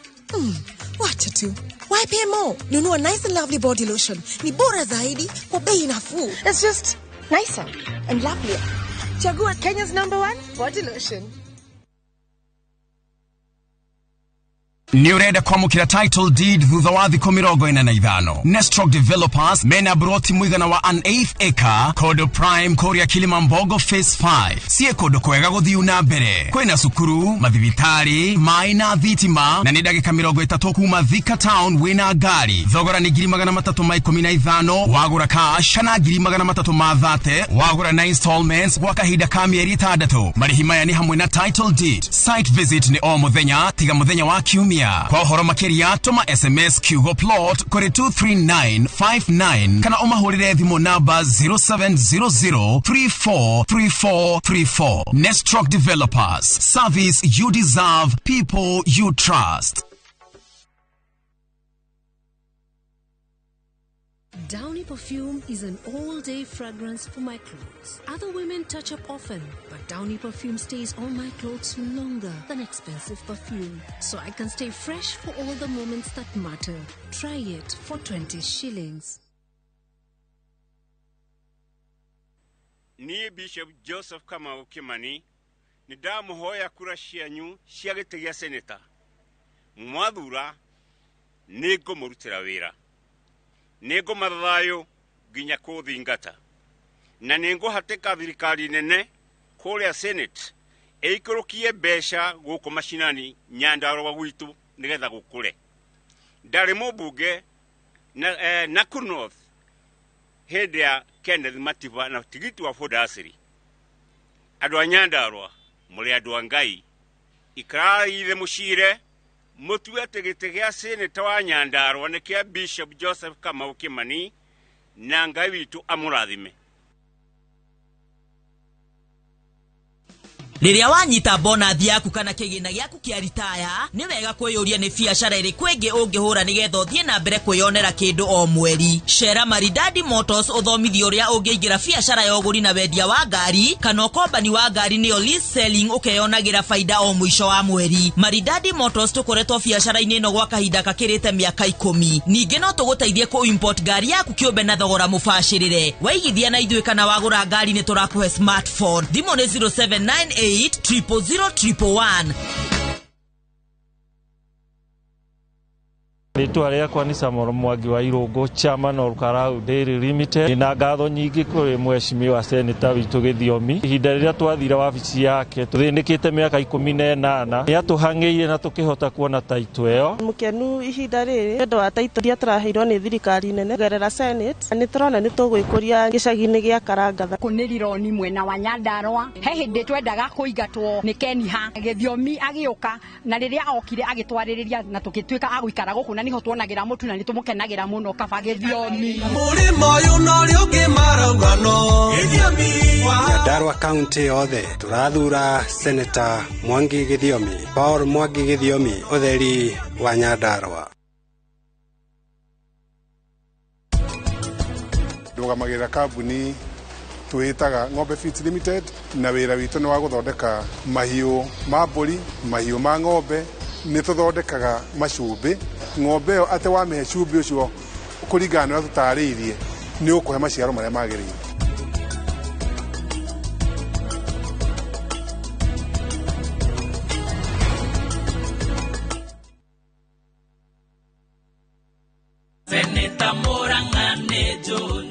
Wacha tu. Why pay more? Nunua nice and lovely body lotion. Ni bora zaidi kwa bei nafuu. It's just nicer and lovelier. Chagua Kenya's #1 body lotion. Nĩ ũrenda kwamũkĩra title deed thutha wa thikũ 45. Nestrock Developers mena broti mũigana wa an 8th acre kodo prime kũrĩa Kilimambogo phase 5. Sie kũndũ kwega gũthiu na mbere, kwĩna cukuru, mathibitarĩ, maĩ na thitima, na nĩ ndagĩka 30 kuma Thika town wĩna ngari. Thogora nĩ 315,000 wagũra cash kana 330,000 wagũra na installments gwa kahinda ka mĩeri 6. Marĩhi maya nĩ hamwe na title deed. Site visit nĩ o mũthenya tiga mũthenya wa kiumia. Kwa ũhoro makĩria tũma SMS kiugo plot kũrĩ 23959 kana ũmahũrĩre thimũ namba 0700343434. Nestrock Developers, service you deserve, people you trust. Downy perfume is an all-day fragrance for my clothes. Other women touch up often, but Downy perfume stays on my clothes longer than expensive perfume, so I can stay fresh for all the moments that matter. Try it for 20 shillings. Niĩ Bishop Joseph Kamau Kimani nĩ ndamũhoya kura cianyu cia gĩtĩ gĩa seneta. Mwathura nĩ ngũmũrutĩra wĩra, nĩ ngũmatha thayũ nginya kũthingata, na nĩ ngũhatĩka thirikari nene kũrĩa Senate ĩikũrũkie mbeca gũkũ macinani Nyandarua gwitũ nĩgetha gũkũre. Ndarĩ mũmbunge na Nakuru North hĩndĩ ya Kenneth Matiba na tigiti wa Ford Asiri. Andũ a Nyandarua mũrĩ andũ a Ngai, ikarai thĩ mũcire mũtue atĩ gĩtĩ gĩa seneta wa Nyandarua nĩ kĩa Bishop Joseph Kamau Kimani, na Ngai witũ amũrathime. Rĩrĩa wanyita bonathi yaku kana kĩgĩna gĩaku kĩa ritaya, nĩ wega kwĩyũria nĩ biacara ĩrĩkũ ĩngĩ ũngĩhũra nĩgetha ũthiĩ na mbere kwĩyonera kĩndũ o mweri. Cera Maridadi Motors ũthomithio ũrĩa ũngĩingĩra biacara ya ũgũri na wendia wa ngari kana ũkombani wa ngari nĩyo lease selling, ũkeyonagĩra baida o mũico wa mweri. Maridadi Motors tũkoretwo biacara-inĩ ĩno gwa kahinda gakĩrĩte mĩaka 10. Ningĩ no tũgũteithie kũ import ngari yaku kĩũmbe na thogora mũbacĩrĩre. Waigithia na ithuĩ kana wagũra ngari nĩ tũrakũhe smartphone. Thimũ nĩ 0798 000 111. Rĩtwa rĩakwa nĩ Samuel Mwangi wa Irũngũ, chairman of Karau Dairy Limited. Na ngatho nyingĩ kũrĩ mheshimiwa seneta witũ Gĩthiomi. Ihinda rĩrĩa twathire wabici yake tũthĩnĩkĩte mĩaka 18 nĩ atũhang'ĩire na tũkĩhota kuona taitũ ĩyo. Mũkenu ihinda rĩrĩ nĩ ũndũ wa taitũ iria tũraheirwo nĩ thirikari nene kũgerera Senate. Nĩ tũrona nĩ tũgwĩkũria gĩcagi-inĩ gĩa Karangatha. Kũ nĩ rironi mwena wa Nyandarua. He hĩndĩ twendaga kũingatwo nĩ Keniha. Gĩthiomi agĩũka na rĩrĩa okire agĩtwarĩrĩria na tũgĩtuĩka a gũikara gũkũ na nĩho tuonagĩra mũtu na nĩ tũmũkenagĩra mũno kaba Gĩthiomi. Mũrĩmo ũyũ na ũrĩa ũngĩ marauga no Gĩthiomi. Nyandarua kaunti yothe tũrathura Seneta Mwangi Gĩthiomi, Paul Mwangi Gĩthiomi, ũtheri wa Nyandarua. Ndũgamagĩrĩra kambuni twĩtaga Ng'ombe Feeds Limited na wĩra witũ nĩ wa gũthondeka mahiũ ma mbũri, mahiũ ma ng'ombe. Nĩ tũthondekaga macumbĩ. Ng'ombe ĩyo atĩ wamĩhe cumbĩ ũcio kũringana na ũrĩa tũtarĩirie nĩ ũkũhe maciaro marĩa magĩrĩire.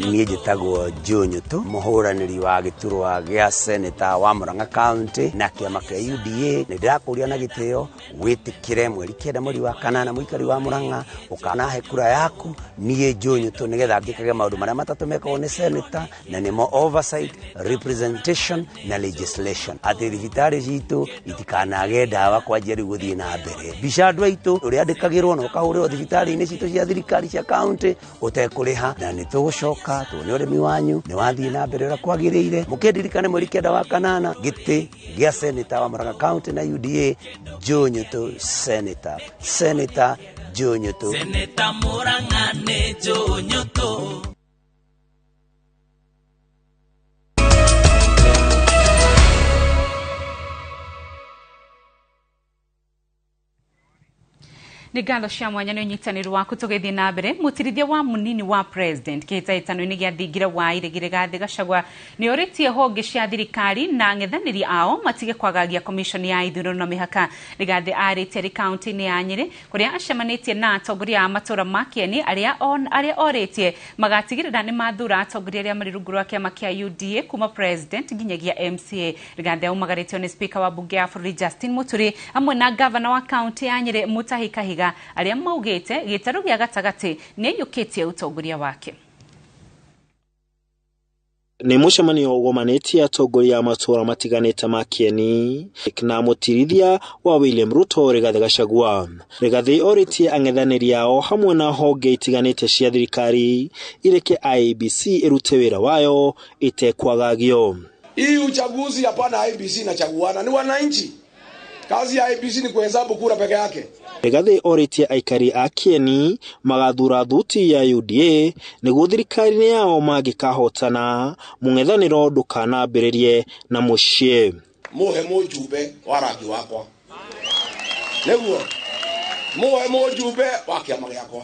Niĩ njĩtagwo Joe Nyutu, mũhũranĩri wa gĩturwa gĩa seneta wa Murang'a County na kĩama kĩa UDA. Nĩ ndĩrakũria na gĩtĩo wĩtĩkĩre mweri 9 mweri wa 8 mũikari wa Murang'a ũkanahe kura yaku niĩ Joe Nyutu, nĩgetha ngĩkage maũndũ marĩa matatũ mekagwo nĩ seneta, na nĩmo oversight, representation na legislation. Atĩ thibitarĩ citũ itikanage ndawa kwanjia rĩu gũthiĩ na mbere. Mbica andũ aitũ ũrĩa andĩkagĩrwo na ũkahũrĩrwo thibitarĩ-inĩ citũ cia thirikari cia county ũtekũrĩha, na nĩ tũgũcoka tuone ũrĩmi wanyu nĩ wathiĩ na mbere ũrĩa kwagĩrĩire. Mũkĩndirikane mweri 9 wa 8 gĩtĩ gĩa seneta wa Murang'a County na UDA, Joe Nyutu seneta, seneta Joe Nyutu, seneta Murang'a nĩ Joe Nyutu. Nĩ ngatho cia mwanya nĩ ũnyitanĩri waku. Tũgĩthiĩ na mbere, mũtirithia wa mũnini wa president kĩhĩtahĩtano-inĩ gĩa thingira wa Iregi Rigathĩ Gachagua nĩ orĩtie honge cia thirikari na ang'ethanĩri ao matige kwagagia commission ya ithurano na mĩhaka. Rigathĩ arĩtie arĩ kaunti-inĩ ya Nyĩrĩ kũrĩa acemanĩtie na atongoria a matũra ma Kĩeni arĩa orĩtie magatigĩrĩra nĩ mathura atongoria arĩa marĩ rungu rwa kĩama kĩa UDA kuma president nginyagia MCA. Rigathĩ aumagarĩtio nĩ speaker wa bunge ya bũrũri Justin Muturi hamwe na gavana wa kaunti ya Nyĩrĩ Mutahi Kahiga arĩa maugĩte gĩtarũ gĩa gatagatĩ nĩ aiyũkĩtie ũtongoria wake. Nĩ mũcemanio ũgomanĩtie atongoria a matũra matiganĩte ma Kĩeni na mũtirithia wa William Ruto Rigathĩ Gachagua. Rigathĩ orĩtie ang'ethanĩri ao hamwe na honge itiganĩte cia thirikari ireke IEBC ĩrute wĩra wayo ĩtekwagagio. Hii uchaguzi hapana IEBC inachaguana, ni wananchi. Kazi ya IEBC ni kuhesabu kura peke yake. Rigathĩ orĩtie aikari a Kĩeni magathura thuti ya UDA nĩguo thirikari-inĩ yao mangĩkahotana mũng'ethanĩro ndũkanambĩrĩrie na mũciĩ. Muhe mũjumbe wa rangi wakwa, nĩguo muhe mũjumbe wa kĩama gĩakwa,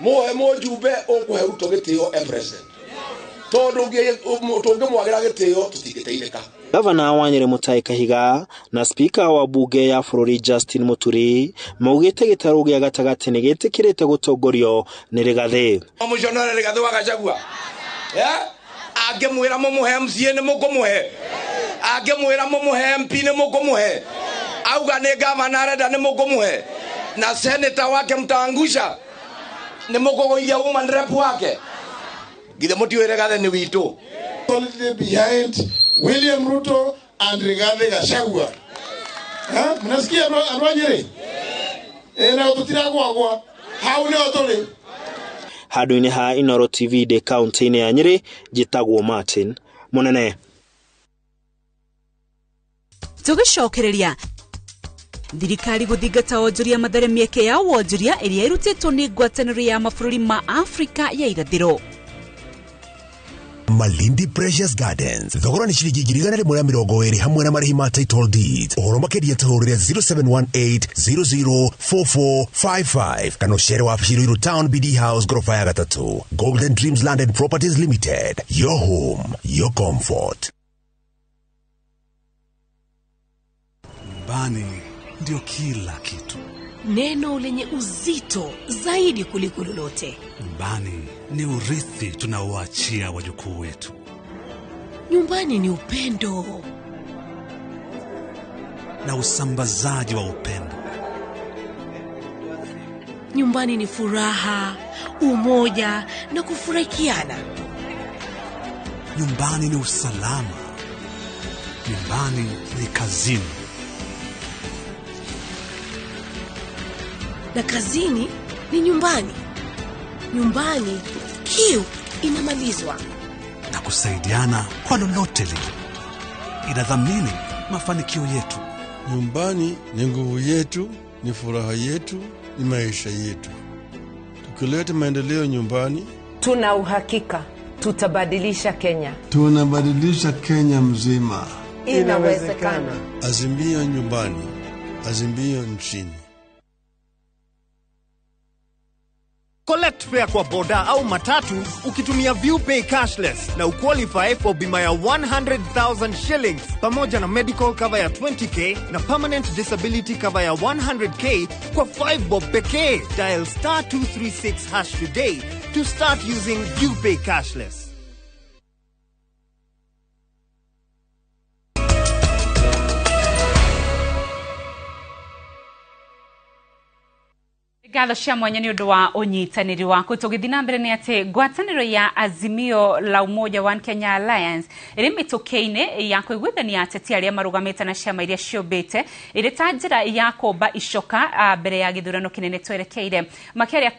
muhe mũjumbe ũkũhe Ruto gĩtĩo e president, tondũ tũngĩmwagĩra gĩtĩo tũtingĩteithĩka. Gavana wa Nyĩrĩ Mutahi Kahiga na spika wa bunge ya bũrũri Justin Muturi maugĩte gĩtarũ gĩa gatagatĩ nĩ gĩtĩkĩrĩte gũtongorio nĩ Rigathĩ. Mũconore Rigathĩ wa Gachagua, angĩmwĩra mũmũhe MCA nĩ mũkũmũhe, angĩmwĩra mũmũhe MP nĩ mũkũmũhe, auga nĩ gavana arenda nĩ mũkũmũhe, na seneta wake mtaangusha nĩ mũkũgũithia woman rep wake. Githĩ mũtiũĩ Rigathĩ nĩ witũ. Behind William Ruto and Rigathi Gachagua. Mnasikia andũ a Nyĩrĩ? Na tũtiragwagwa hau nĩho tũrĩ. Handũ-inĩ ha Inooro TV ndĩ kaunti-inĩ ya Nyĩrĩ, njĩtagwo Martin Mũnene. Tũgĩcokereria thirikari gũthingata wonjoria Mathare mĩeke ya wonjoria ĩrĩa ĩrutĩtwo nĩ ngwatanĩro ya mabũrũri ma Afrika ya irathĩro. Malindi Precious Gardens thogora nĩ ciringi 120 hamwe na marĩhi ma title deeds. Ũhoro makĩria tũhũrĩre 0718004455 kana ũcere wabici Ruiru Town BD House gorofa ya 3. Golden Dreams Land and Properties Limited, your home, your comfort. Nyumbani ndio kila kitu. Neno lenye uzito zaidi kuliko lolote. Nyumbani ni urithi tunaoachia wajukuu wetu. Nyumbani ni upendo na usambazaji wa upendo. Nyumbani ni furaha, umoja na kufurahikiana. Nyumbani ni usalama. Nyumbani ni kazini. Na kazini ni nyumbani. Nyumbani kiu inamalizwa na kusaidiana kwa lolote lile. Inadhamini mafanikio yetu. Nyumbani ni nguvu yetu, ni furaha yetu, ni maisha yetu. Tukileta maendeleo nyumbani, tuna uhakika tutabadilisha Kenya. Tunabadilisha Kenya mzima. Inawezekana. Azimio nyumbani, azimio nchini. Collect fare kwa boda au matatu ukitumia ViewPay cashless na uqualify for bima ya 100,000 shillings pamoja na medical cover ya 20k na permanent disability cover ya 100k kwa 5 bob pekee. Dial star 236 hash today to start using ViewPay cashless. Ngatho cia mwanya nĩ ũndũ wa ũnyitanĩri waku. Tũgĩthiĩ na mbere nĩ atĩ ngwatanĩro ya Azimio la Umoja One Kenya Alliance ĩrĩ mĩtũkĩ-inĩ ya kũiguithania ateti arĩa marũgamĩte na ciama iria ciũmbĩte ĩrĩ ta njĩra ya kũmba icoka mbere ya gĩthurano kĩnene twerekeire. Makĩria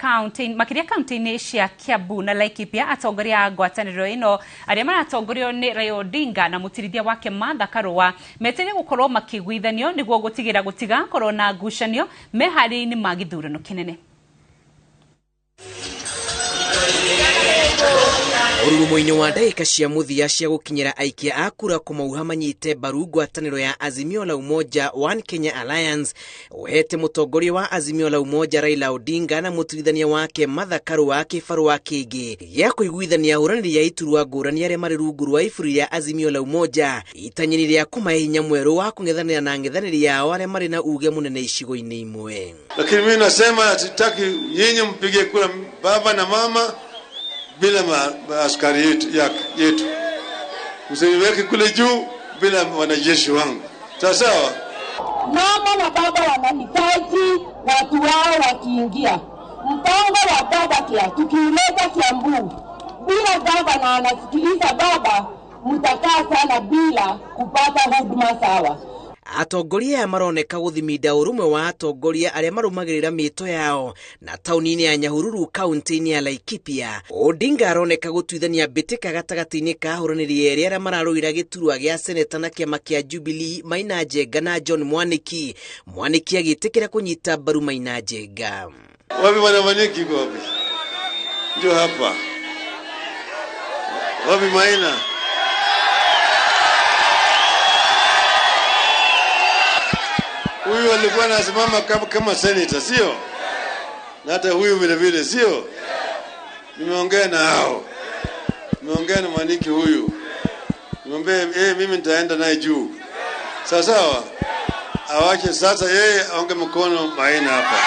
kaunti-inĩ cia Kiambu na Laikipia, atongoria a ngwatanĩro ĩno arĩa maratongorio nĩ Raila Odinga na mũtirithia wake Martha Karua metereire gũkorwo makĩiguithanio nĩguo gũtigĩra gũtigakorwo na ngucanio meharĩria-inĩ ma gĩthurano kĩnene. Ũrurumo-inĩ wa ndagĩka cia mũthia cia gũkinyĩra aikia a kura kũmauha manyite mbaru ngwatanĩro ya Azimio la Umoja One Kenya Alliance ũhete mũtongoria wa Azimio la Umoja Raila Odinga na mũtuithania wake Martha Karua kĩbarũa kĩngĩ gĩa kũiguithania ahũranĩri a iturwa ngũrani arĩa marĩ rungu rwa iburi rĩa Azimio la Umoja itanyĩri rĩa kũmahe hinya mwerũ wa kũng'ethanĩra na ang'ethanĩri ao arĩa marĩ na uge mũnene icigo-inĩ imwe. Lakini mimi nasema hatutaki nyinyi mpige kura baba na mama bila askari yetu. Msiweke kule juu bila wanajeshi wangu. Sawa sawa? Mama na baba wanahitaji watu wao wakiingia. Mpango wa baba kia tukiileta Kiambu bila baba na anasikiliza baba, mtakaa sana bila kupata huduma sawa. Atongoria aya maroneka gũthiminda ũrũmwe wa atongoria arĩa marũmagĩrĩra mĩto yao na taũni-inĩ ya Nyahururu kaunti-inĩ ya Laikipia. Odinga aroneka gũtuithania mbĩtĩka gatagatĩ-inĩ ka ahũranĩri erĩ arĩa mararũĩra gĩturwa gĩa seneta na kĩama kĩa Jubilee Maina Njenga na John Mwaniki. Mwaniki agĩtĩkĩra kũnyita mbaru Maina Njenga. Wapi bwana Mwaniki yuko wapi? Ndio hapa. Wapi Maina? Huyu alikuwa anasimama kama senator, sio? Na hata huyu vile vile, sio? Nimeongea na hao. Nimeongea na Mwaniki huyu. Nimwambie mimi nitaenda naye juu. Sawa sawa? Awache sasa yeye aonge mkono Maina hapa.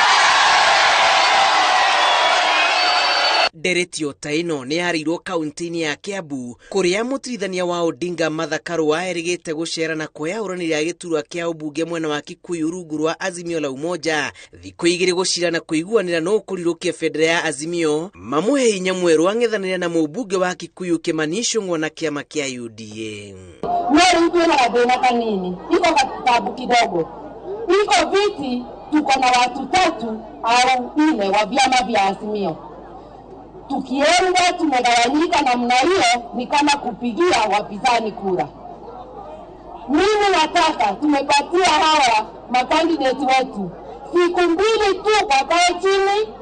Nderetio ta ĩno nĩ yarĩirwo kaunti-inĩ ya Kiambu kũrĩa mũtirithania wa Odinga Martha Karua erĩgĩte gũcera na kuoya ahũranĩri a gĩturwa kĩa ũmbunge mwena wa Kikuyu rungu rwa Azimio la Umoja thikũ igĩrĩ gũcira na kũiguanĩra no kũrirũkia bendera ya Azimio mamũhe hinya mwerũ ang'ethanĩra na mũmbunge wa Kikuyu Kimani Ichung'wa na kĩama kĩa UDA. No rĩu twĩna gathĩna kanini, iko katabu kidogo, iko viti tuko na watu tatu au nne wa vyama vya Azimio. Tukienda tumegawanyika namna hiyo ni kama kupigia wapinzani kura. Mimi nataka tumepatia hawa makandidati wetu siku mbili tu wakae chini,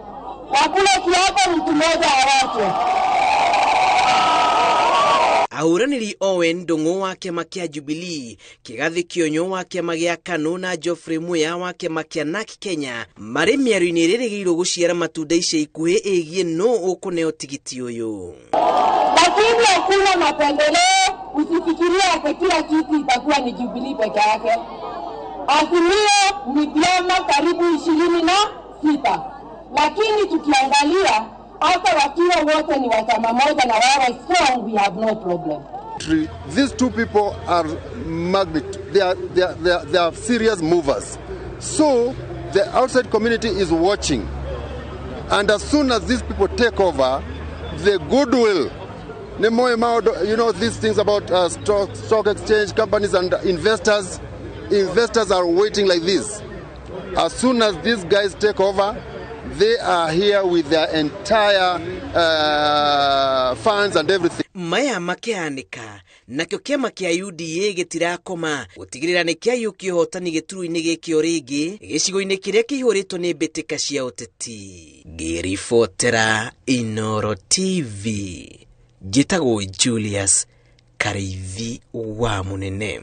wakule kiapo, mtu mmoja awachwe. Ahũranĩri Owen Ndung'u wa kĩama kĩa Jubilee, Kĩgathĩ Kĩonyo wa kĩama gĩa KANU na Geoffrey Muya wa kĩama kĩa NARC Kenya marĩ mĩario-inĩ ĩrĩrĩgĩrĩirwo gũciara matunda ica ikuhĩ ĩgiĩ nũ ũkũneo tigiti ũyũ. Lakini hakuna mapendeleo, usifikirie ati kila kitu itakuwa ni Jubilee peke yake. Azimio ni vyama karibu 26, lakini tukiangalia hata wakiwa wote ni wa chama moja na wawe strong, we have no problem. These two people are magnet. They are serious movers. So the outside community is watching. And as soon as these people take over, the goodwill, you know, these things about stock exchange companies and investors, investors are waiting like this. As soon as these guys take over, they are here with their entire funds and everything. Maya makihanika nakĩo kĩama kĩa UDA gĩtirakoma gũtigĩrĩra nĩ kĩaiyũkia ũhotani gĩturwa-inĩ gĩkĩ o rĩngĩ gĩcigo-inĩ kĩrĩa kĩihũrĩtwo nĩ mbĩtĩka cia ũteti. Ngĩribotera Inoro TV, njĩtagwo Julius Karĩithi wa Mũnene.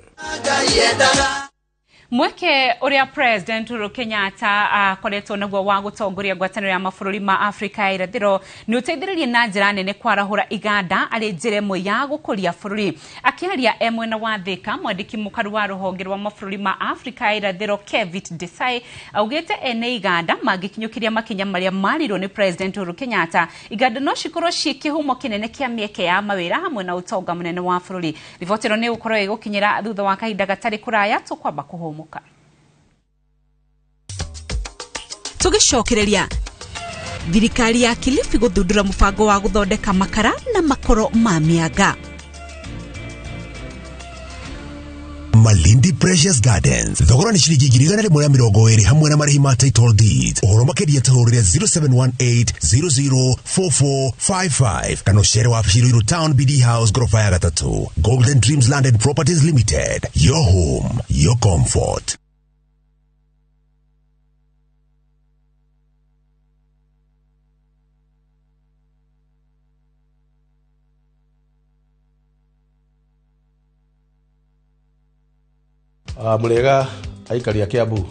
Mweke uria President Uhuru Kenyatta akoretwo naguo wa gutongoria ngwatanĩro ya mabũrũri ma Afrika ya irathĩro nĩ ũteithĩrĩirie na njĩra nene kwarahũra iganda arĩ njĩra ĩmwe ya gũkũria bũrũri. Akĩaria e mwena wa Thika, mwandĩki mũkaru wa rũhonge rwa mabũrũri ma Afrika ya irathĩro Kevit Desai augĩte ene iganda mangĩkinyũkĩria makinya marĩa marirwo nĩ President Uhuru Kenyatta, iganda no cikorwo ciĩ kĩhumo kĩnene kĩa mĩeke ya mawĩra hamwe na ũtonga mũnene wa bũrũri. Riboti ĩno nĩ ĩgũkorwo ĩgũkinyĩra thutha wa kahinda gatarĩ kũraya, tũkwamba kũhũmũka. Tũgĩcokereria thirikari ya Kilifi gũthundũra mũbango wa gũthondeka makara na makoro ma mĩanga. Malindi Precious Gardens thogora ni ciringi 120 hamwe na marĩhi ma title deed. Ũhoro makĩria tũhũrĩre 0718004455 kana ũcere wabici Ruiru Town BD House gorofa ya 3. Golden Dreams Land and Properties Limited, your home, your comfort. Murega aikari a Kiambu,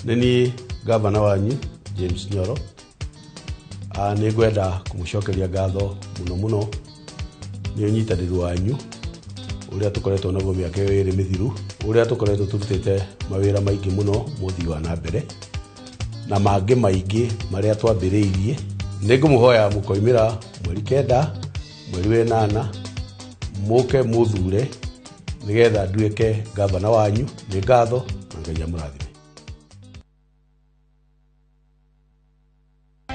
nĩ niĩ gavana wanyu James Nyoro. Nĩ ngwenda kũmũcokeria ngatho mũno mũno nĩ ũnyitanĩri wanyu ũrĩa tũkoretwo naguo mĩaka ĩyo ĩrĩ mĩthiru, ũrĩa tũkoretwo tũrutĩte mawĩra maingĩ mũno mũthii wa na mbere na mangĩ maingĩ marĩa twambĩrĩirie. Nĩ ngũmũhoya mũkoimĩra mweri 9 mweri 8 mũke mũthure nigetha nduĩke gavana wanyu. Nĩ ngatho na Ngai amũrathime.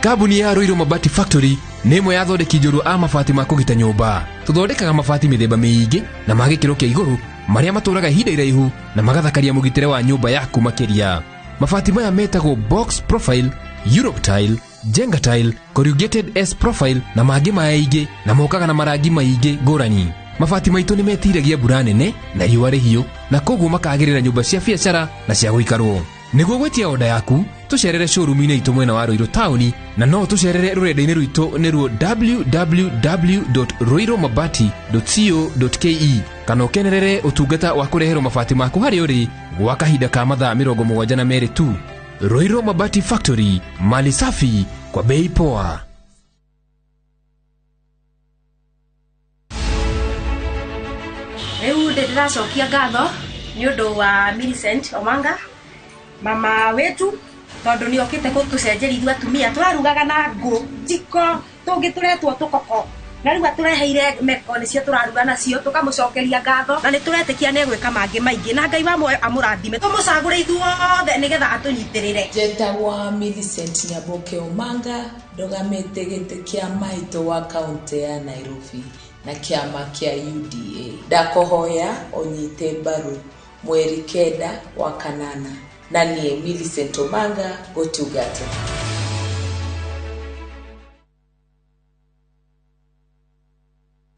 Kambuni ya Ruiru Mabati Factory nĩ ĩmwe ya athondeki njorua a mabati ma kũgita nyũmba. Tũthondekaga mabati mĩthemba mĩingĩ na ma gĩkĩro kĩa igũrũ marĩa matũraga ihinda iraihu na magathakaria mũgitĩre wa nyũmba yaku makĩria. Mabati maya metagwo box profile, Europe tile, Jenga tile, corrugated S profile na mangĩ maingĩ, na mokaga na marangi maingĩ ngũrani. Mabati maitũ nĩ metiragia mbura nene na riũa rĩhiũ na koguo makagĩrĩra nyũmba cia biacara na cia gũikarwo. Nĩguo gwĩtia oda yaku, tũcerere showroom-inĩ itũ mwena wa Ruiru taũni, na no tũcerere rũrenda-inĩ rwitũ nĩruo www.ruirumabati.co.ke kana ũkenerere ũtungata wa kũreherwo mabati maku harĩa ũrĩ gwa kahinda ka mathaa 72 tu. Ruiru Mabati Factory, mali safi kwa bei poa. Rĩu ndĩracokia ngatho nĩ ũndũ wa Millicent Omanga, mama wetu, tondũ nĩ okĩte gũtũcenjeria ithuĩ atumia. Tũrarugaga na ngũ njiko tũngĩ tũretwo tũkoko, na rĩu atũreheire meko nĩcio tũraruga nacio, tũkamũcokeria ngatho na nĩ tũretĩkia nĩ egwĩka mangĩ maingĩ, na Ngai wa muoyo amũrathime. Tũmũcagũre ithuothe nĩgetha atũnyitĩrĩre. Njĩtagwo Millicent Nyaboke Omanga, ndũgamĩte gĩtĩ kĩa maitũ wa kaũntĩ ya Nairobi na kĩama kĩa UDA. Ndakũhoya ũnyite mbaru mweri 9 wa 8 na niĩ Millicent Omanga gũtungata.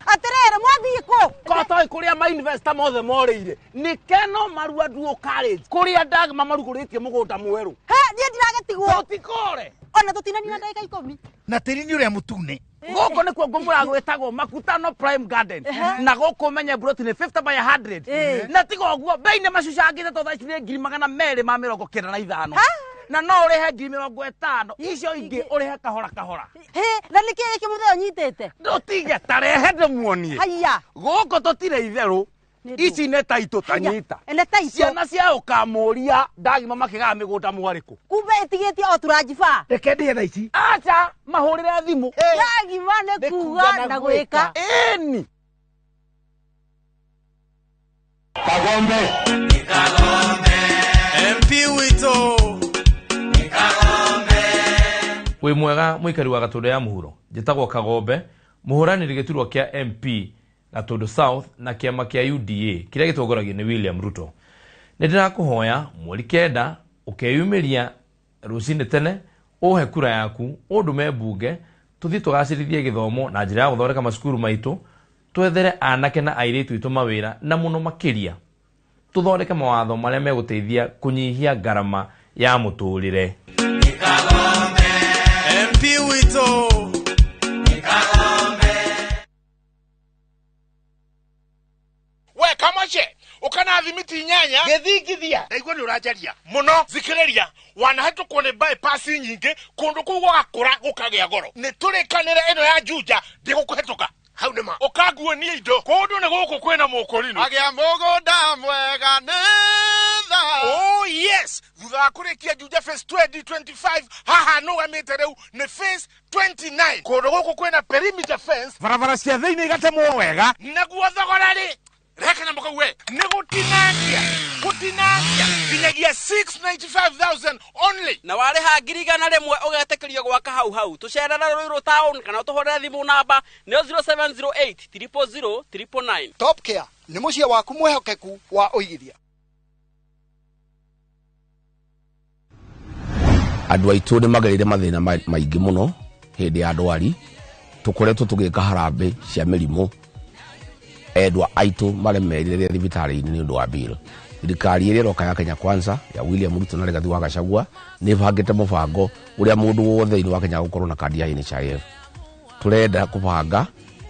Atirere mwathii kũ kotoi kuria ma investor mothe morĩire nĩ Keno Marua Duo College kuria Dagma marugũrĩtie mũgũnda mwerũ. He niĩ ndiragetigwo tũtikore ona tũtinanina ndagĩka 10 na tĩri nĩ ũrĩa mũtune. Gũkũ nĩkuo ngũmũra gwĩtagwo Makutano Prime Garden, na gũkũ menye broti nĩ 50 by 100 na tiga ũguo bei nĩ macucangĩte to thaa ici nĩ 295 na no ũrĩhe 50,000 icio ingĩ ũrĩhe kahora kahora. Hĩ, na nĩkĩ gĩkĩ mũthee ũnyitĩte? Ndũtige tarehe ndĩmuonie. Haiya gũkũ tũtirĩ itherũ Ici nĩ taitũ tanyita. Nĩ taitũ. Ciana cia ũkamũria ndagima makĩgaya mĩgũnda mwarĩkũ. Kumbe ĩtigĩtie o turanjiba. Reke ndĩhe thaa ici. Acha mahũrĩre thimũ. Ndagima nĩ kuga na gwĩka. Ĩni. Kagombe. Kagombe. MP witũ. Kagombe. Wĩ mwega mũikari wa Gatũndũ ya mũhuro. Njĩtagwo Kagombe, mũhũranĩri gĩturwa kĩa MP Gatũndũ South na kĩama kĩa UDA kĩrĩa gĩtongoragio nĩ William Ruto. Nĩ ndĩrakũhoya mweri 9 ũkeyumĩria rũcinĩ tene ũhe kura yaku ũndũme mbunge tũthiĩ tũgacĩrithie gĩthomo na njĩra ya gũthondeka macukuru maitũ, twethere anake na airĩtu aitũ mawĩra na mũno makĩria tũthondeke mawatho marĩa megũteithia kũnyihia ngarama ya mũtũrĩre. MP witũ. We kamache ukana thimiti inyanya githingithia ndaigua ni uranjaria muno thikiriria wanahetũkwo nĩ bypass nyingĩ kũndũ kũu gũgakũra gũkagĩa goro nĩ tũrĩkanĩre ĩno ya Juja ndĩgũkũhetũka hau nĩ ma ũkanguonia indo kũndũ nĩ gũkũ kwĩna mũkũrinũ Agĩa mũgũnda mwega nĩ tha. Oh yes, thutha wa kũrĩkia Juja phase 2025 haha nũgamĩte rĩu nĩ phase 29 kũndũ gũkũ kwĩna perimeter fence barabara cia thĩinĩ igatemwo wega naguo thogora rĩ reka nyambo kau we nĩ gũtinangia gũtinangia nginyagia 695,000 only na warĩha 100,000 ũgetĩkĩrio gwaka hau hau tũcerere Ruiru town kana ũtũhũrĩre thimũ namba nĩyo 0708 000 999. Top Care nĩ mũciĩ waku mwĩhokeku wa ũigithia. Andũ aitũ nĩ magereire mathĩna maingĩ mũno hĩndĩ ya ndwari tũkoretwo tũgĩka harambĩ cia mĩrimũ endwa aitũ maremerire thibitarĩ-inĩ nĩ ũndũ wa bill. Thirikari ĩrĩa ĩroka ya Kenya Kwanza ya William Ruto na Rigathi wa Gachagua nĩ ĩbangĩte mũbango ũrĩa mũndũ wothe thĩinĩ wa Kenya gũkorwo na kandi ya NHIF. Tũrenda kũbanga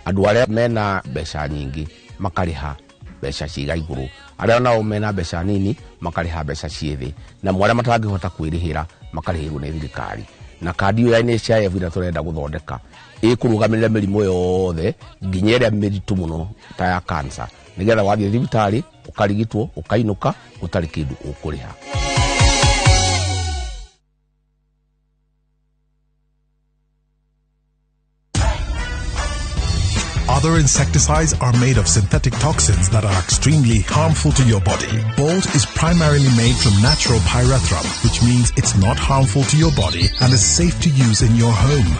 andũ arĩa mena mbeca nyingĩ makarĩha mbeca ciga igũrũ, arĩa nao mena mbeca nini makarĩha mbeca ciĩ thĩ, na arĩa matangĩhota kwĩrĩhĩra makarĩhĩrwo nĩ thirikari. Na kandi ĩyo ya NHIF ĩrĩa tũrenda gũthondeka ĩkũrũgamĩrĩra mĩrimũ yothe nginya ĩrĩa mĩritũ mũno ta ya cancer, nĩgetha wathiĩ thibitarĩ ũkarigitwo ũkainũka ũtarĩ kĩndũ ũkũrĩha. Other insecticides are made of synthetic toxins that are extremely harmful to your body. Bolt is primarily made from natural pyrethrum, which means it's not harmful to your body and is safe to use in your home.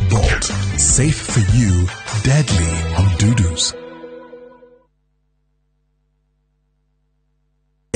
Bolt, safe for you, deadly on doo-doos.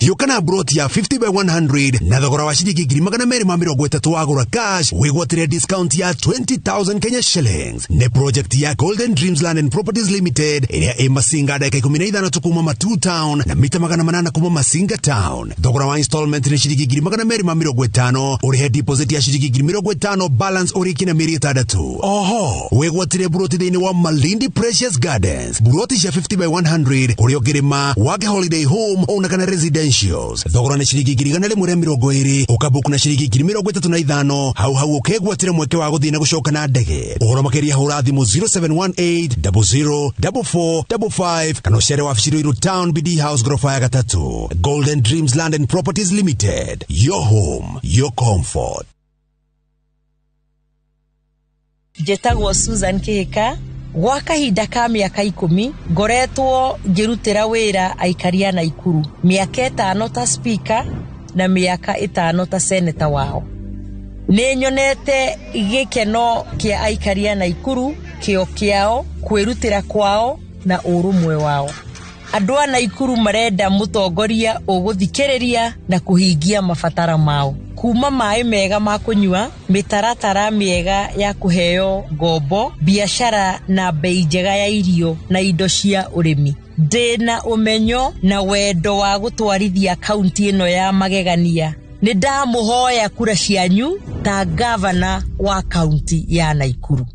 Yukana broti ya 50 by 100 na thogora wa ciringi 230,000 wagũra cash wĩgwatĩre discount ya 20,000 Kenya shillings. Nĩ project ya Golden Dreams Land and Properties Limited ĩrĩa ĩ Masinga ndagĩka 15 tu kuma Matuu Town na mita 800 kuma Masinga Town. Thogora wa installment nĩ ciringi 250,000, ũrĩhe deposit ya ciringi 50,000, balance ũrĩkie na mĩeri 6. Oho wĩgwatĩre buroti thĩinĩ wa Malindi Precious Gardens, buroti cia 50 by 100 kũrĩa ũngĩrĩma wake holiday home ona kana residential. Thogora nĩ ciringi 120,000, ũkabuku na ciringi 35,000, hau hau ũkegwatĩra mweke wa gũthiĩ na gũcoka na ndege. Ũhoro makĩria hũra thimũ 0718 00 44 55 kana ũcere wabici Ruiru Town BD House ghorofa ya 3. Golden Dreams Land and Properties Limited, your home, your comfort. Njĩtagwo Susan Kĩhĩka. Gwa kahinda ka mĩaka 10 ngoretwo ngĩrutĩra wĩra aikari a Naikuru, mĩaka 5 ta speaker na mĩaka 5 ta senator wao. Nĩ nyonete gĩkeno kĩa aikari a Naikuru, kĩo kĩao, kwĩrutĩra kwao na ũrũmwe wao. Andũ a Naikuru marenda mũtongoria ũgũthikĩrĩria na kũhingia mabatara mao, kuma maĩ mega ma kũnyua, mĩtaratara mĩega ya kũheo ngombo, biacara na bei njega ya irio na indo cia ũrĩmi. Ndĩna ũmenyo na wendo wa gũtwarithia kaunti ĩno ya magegania. Nĩ ndamũhoya kura cianyu ta gavana wa kaunti ya Naikuru.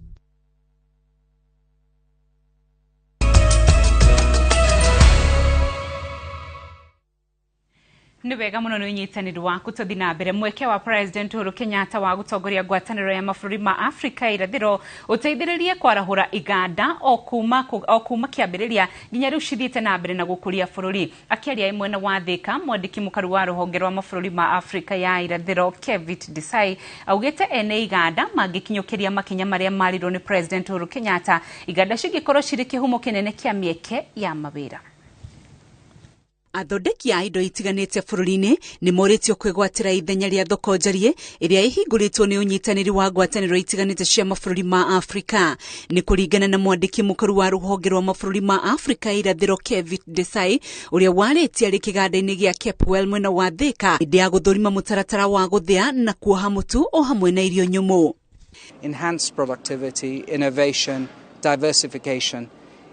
Nĩ wega mũno nĩ ũnyitanĩri waku. Tũthiĩ na mbere. Mweke wa President Uhuru Kenyatta wa gũtongoria ngwatanĩro ya mabũrũri ma Afrika irathĩro ũteithĩrĩrie kwarahũra iganda o kuma kĩambĩrĩria nginya rĩu cithiĩte na mbere na gũkũria bũrũri. Akĩaria mwena wa Thika, mwandĩki mũkaru wa rũhonge rwa mabũrũri ma Afrika ya irathĩro Kevit Desai augĩte ene iganda mangĩkinyũkĩria makinya marĩa marirwo nĩ President Uhuru Kenyatta, iganda cingĩkorwo cirĩ kĩhumo kĩnene kĩa mĩeke ya mawĩra. Athondeki a indo itiganĩte bũrũri-inĩ nĩ morĩtio kwĩgwatĩra ithenya rĩa thoko njarie ĩrĩa ĩhingũrĩtwo nĩ ũnyitanĩri wa ngwatanĩro itiganĩte cia mabũrũri ma Afrika. Nĩ kũringana na mwandĩki mũkaru wa rũhonge rwa mabũrũri ma Afrika irathĩro Kevit Desai, ũrĩa warĩtie arĩ kĩganda-inĩ gĩa Kepwell mwena wa Thika hĩndĩ ya gũthũrima mũtaratara wa gũthĩa na kuoha mũtu o hamwe na irio nyũmũ. Enhanced productivity, innovation, diversification,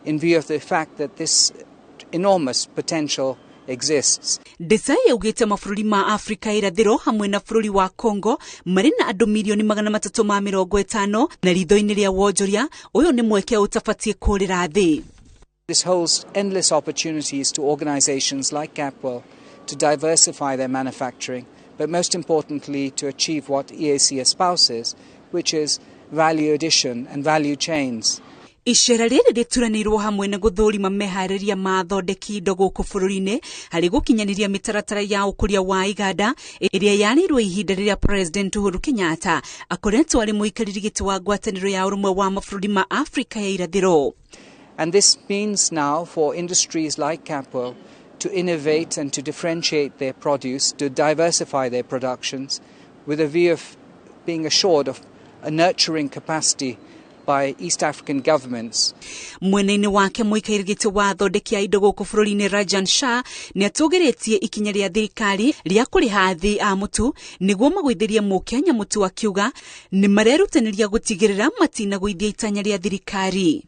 in view of the fact that this enormous potential exists. Desai augĩte mabũrũri ma Afrika irathĩro hamwe na bũrũri wa Congo marĩ na andũ milioni 350 na ritho-inĩ rĩa wonjoria ũyũ nĩ mweke ũtabatiĩ kũrĩra thĩ. This holds endless opportunities to organizations like Capwell to diversify their manufacturing, but most importantly to achieve what EAC espouses, which is value addition and value chains. Icera rĩrĩ rĩturanĩirwo hamwe na gũthũrima meharĩria ma athondeki indo gũkũ bũrũri-inĩ harĩ gũkinyanĩria mĩtaratara ya ũkũria wa iganda ĩrĩa yarĩirwo ihinda rĩrĩa President Uhuru Kenyatta akoretwo arĩ mũikarĩri gĩtĩ wa ngwatanĩro ya ũrũmwe wa mabũrũri ma Afrika ya irathĩro. And this means now for industries like Capwell to innovate and to differentiate their produce, to diversify their productions with a view of being assured of a nurturing capacity by East African governments. Mwena-inĩ wake mũikarĩri gĩtĩ wa athondeki a indo gũkũ bũrũri-inĩ Rajan Shah nĩ atũgĩrĩtie ikinya rĩa thirikari rĩa kũrĩha athii a mũtu nĩguo magũithĩrie mũkenya mũtu, akiuga nĩ marerutanĩria gũtigĩrĩra matinagũithia itanya rĩa thirikari.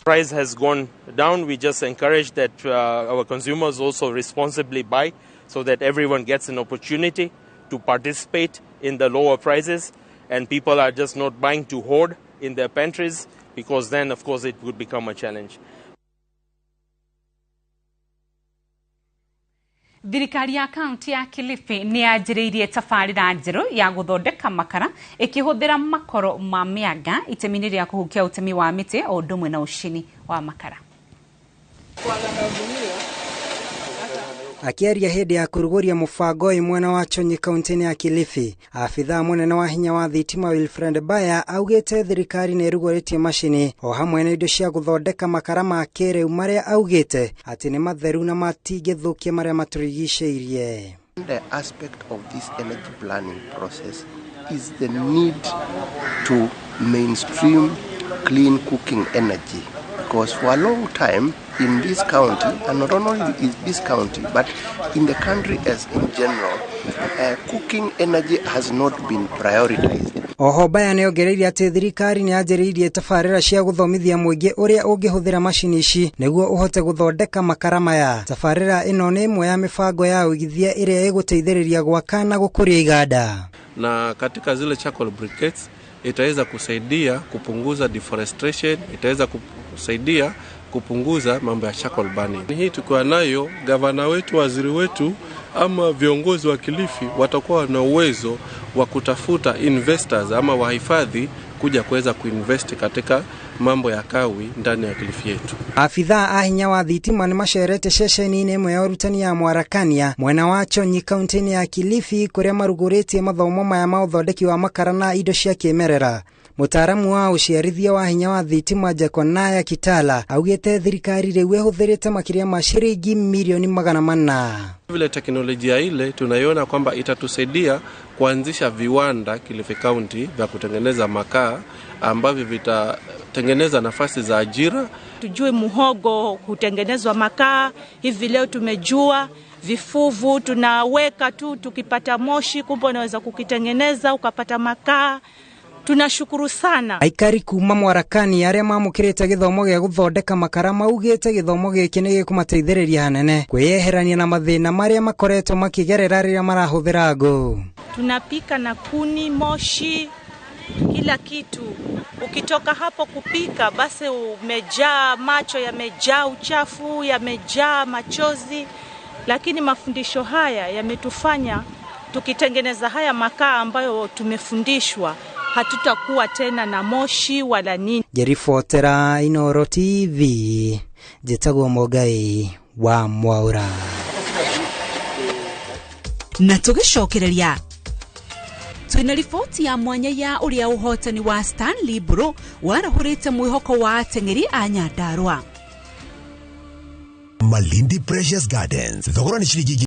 Price has gone down. We just encourage that our consumers also responsibly buy so that everyone gets an opportunity to participate in the lower prices, and people are just not buying to hoard in their pantries, because then of course it would become a challenge. Thirikari ya kaunti ya Kilifi nĩ yanjĩrĩirie tabarĩra njerũ ya gũthondeka makara ĩkĩhũthĩra makoro ma mĩanga itemi-inĩ rĩa kũhukia ũtemi wa mĩtĩ o ũndũ ũmwe na ũcini wa makara. Akiaria hĩndĩ ya kũrugũria mũbango ũyũ mwena wa Chonyi kaunti-inĩ ya Kilifi, abithaa mũnene wa hinya wa thitima Wilfred Baya augĩte thirikari nĩ ĩrugũrĩtie macini o hamwe na indo cia gũthondeka makara ma kĩrĩu marĩa augĩte atĩ nĩ matheru na matingĩthũkia marĩa matũrigicĩirie. The aspect of this energy planning process is the need to mainstream clean cooking energy, because for a long time in this county, and not only in this county but in the country as in general, cooking energy has not been prioritized. Oho Baya nĩ ongereire atĩ thirikari nĩ yanjĩrĩirie tabarĩra cia gũthomithia mũingĩ ũrĩa ũngĩhũthĩra macini ici nĩguo ũhote gũthondeka makara maya. Tabarĩra ĩno nĩ ĩmwe ya mĩbango ya ũigithia ĩrĩa ĩgũteithĩrĩria gwaka na gũkũria iganda. Na katika zile charcoal briquettes itaweza kusaidia kupunguza deforestation, itaweza kusaidia kupunguza mambo ya charcoal burning. Hii tukiwa nayo, gavana wetu, waziri wetu ama viongozi wa Kilifi watakuwa na uwezo wa kutafuta investors ama wahifadhi kuja kuweza kuinvest katika mambo ya kawi ndani ya Kilifi yetu. Afithaa a hinya wa thitima nĩ macerete ceceni-inĩ ĩmwe ya ũrutani ya Mwarakania mwena wa Chonyi kaunti-inĩ ya Kilifi kũrĩa marugũrĩtie mathomo maya ma ũthondeki wa makara na indo cia kĩmerera. Mũtaaramu wa ũciarithia wa hinya wa thitima Jekonaya Kitala augĩte thirikari rĩu ĩhũthĩrĩte makĩria ma shiringi milioni 400. Vile teknolojia ile tunaiona kwamba itatusaidia kuanzisha viwanda Kilifi County vya kutengeneza makaa ambavyo vitatengeneza nafasi za ajira. Tujue muhogo hutengenezwa makaa, hivi leo tumejua. Vifuvu tunaweka tu, tukipata moshi kumbe unaweza kukitengeneza ukapata makaa. Tunashukuru sana. Aikari kuma Mwarakani aria mamukirite githomo gia guthondeka makara maugite githomo giki ni gikumateithiriria hanene kwiyeherania na mathina maria makoretwo makigerera riria marahuthira ngu. Tunapika na kuni, moshi, kila kitu. Ukitoka hapo kupika basi umejaa macho, yamejaa uchafu, yamejaa machozi. Lakini mafundisho haya yametufanya tukitengeneza haya makaa ambayo tumefundishwa, hatutakuwa tena na moshi wala nini. Njeribotera Inooro TV, njĩtagwo Mũngai wa Mwaũra. Na tũgĩcokereria twĩna riboti ya mwanya ya ũrĩa ũhotani wa Stanley Mbũrũ warahũrĩte mwĩhoko wa ateng'eri a Nyandarua. Malindi Precious Gardens, thogora nĩ ciringi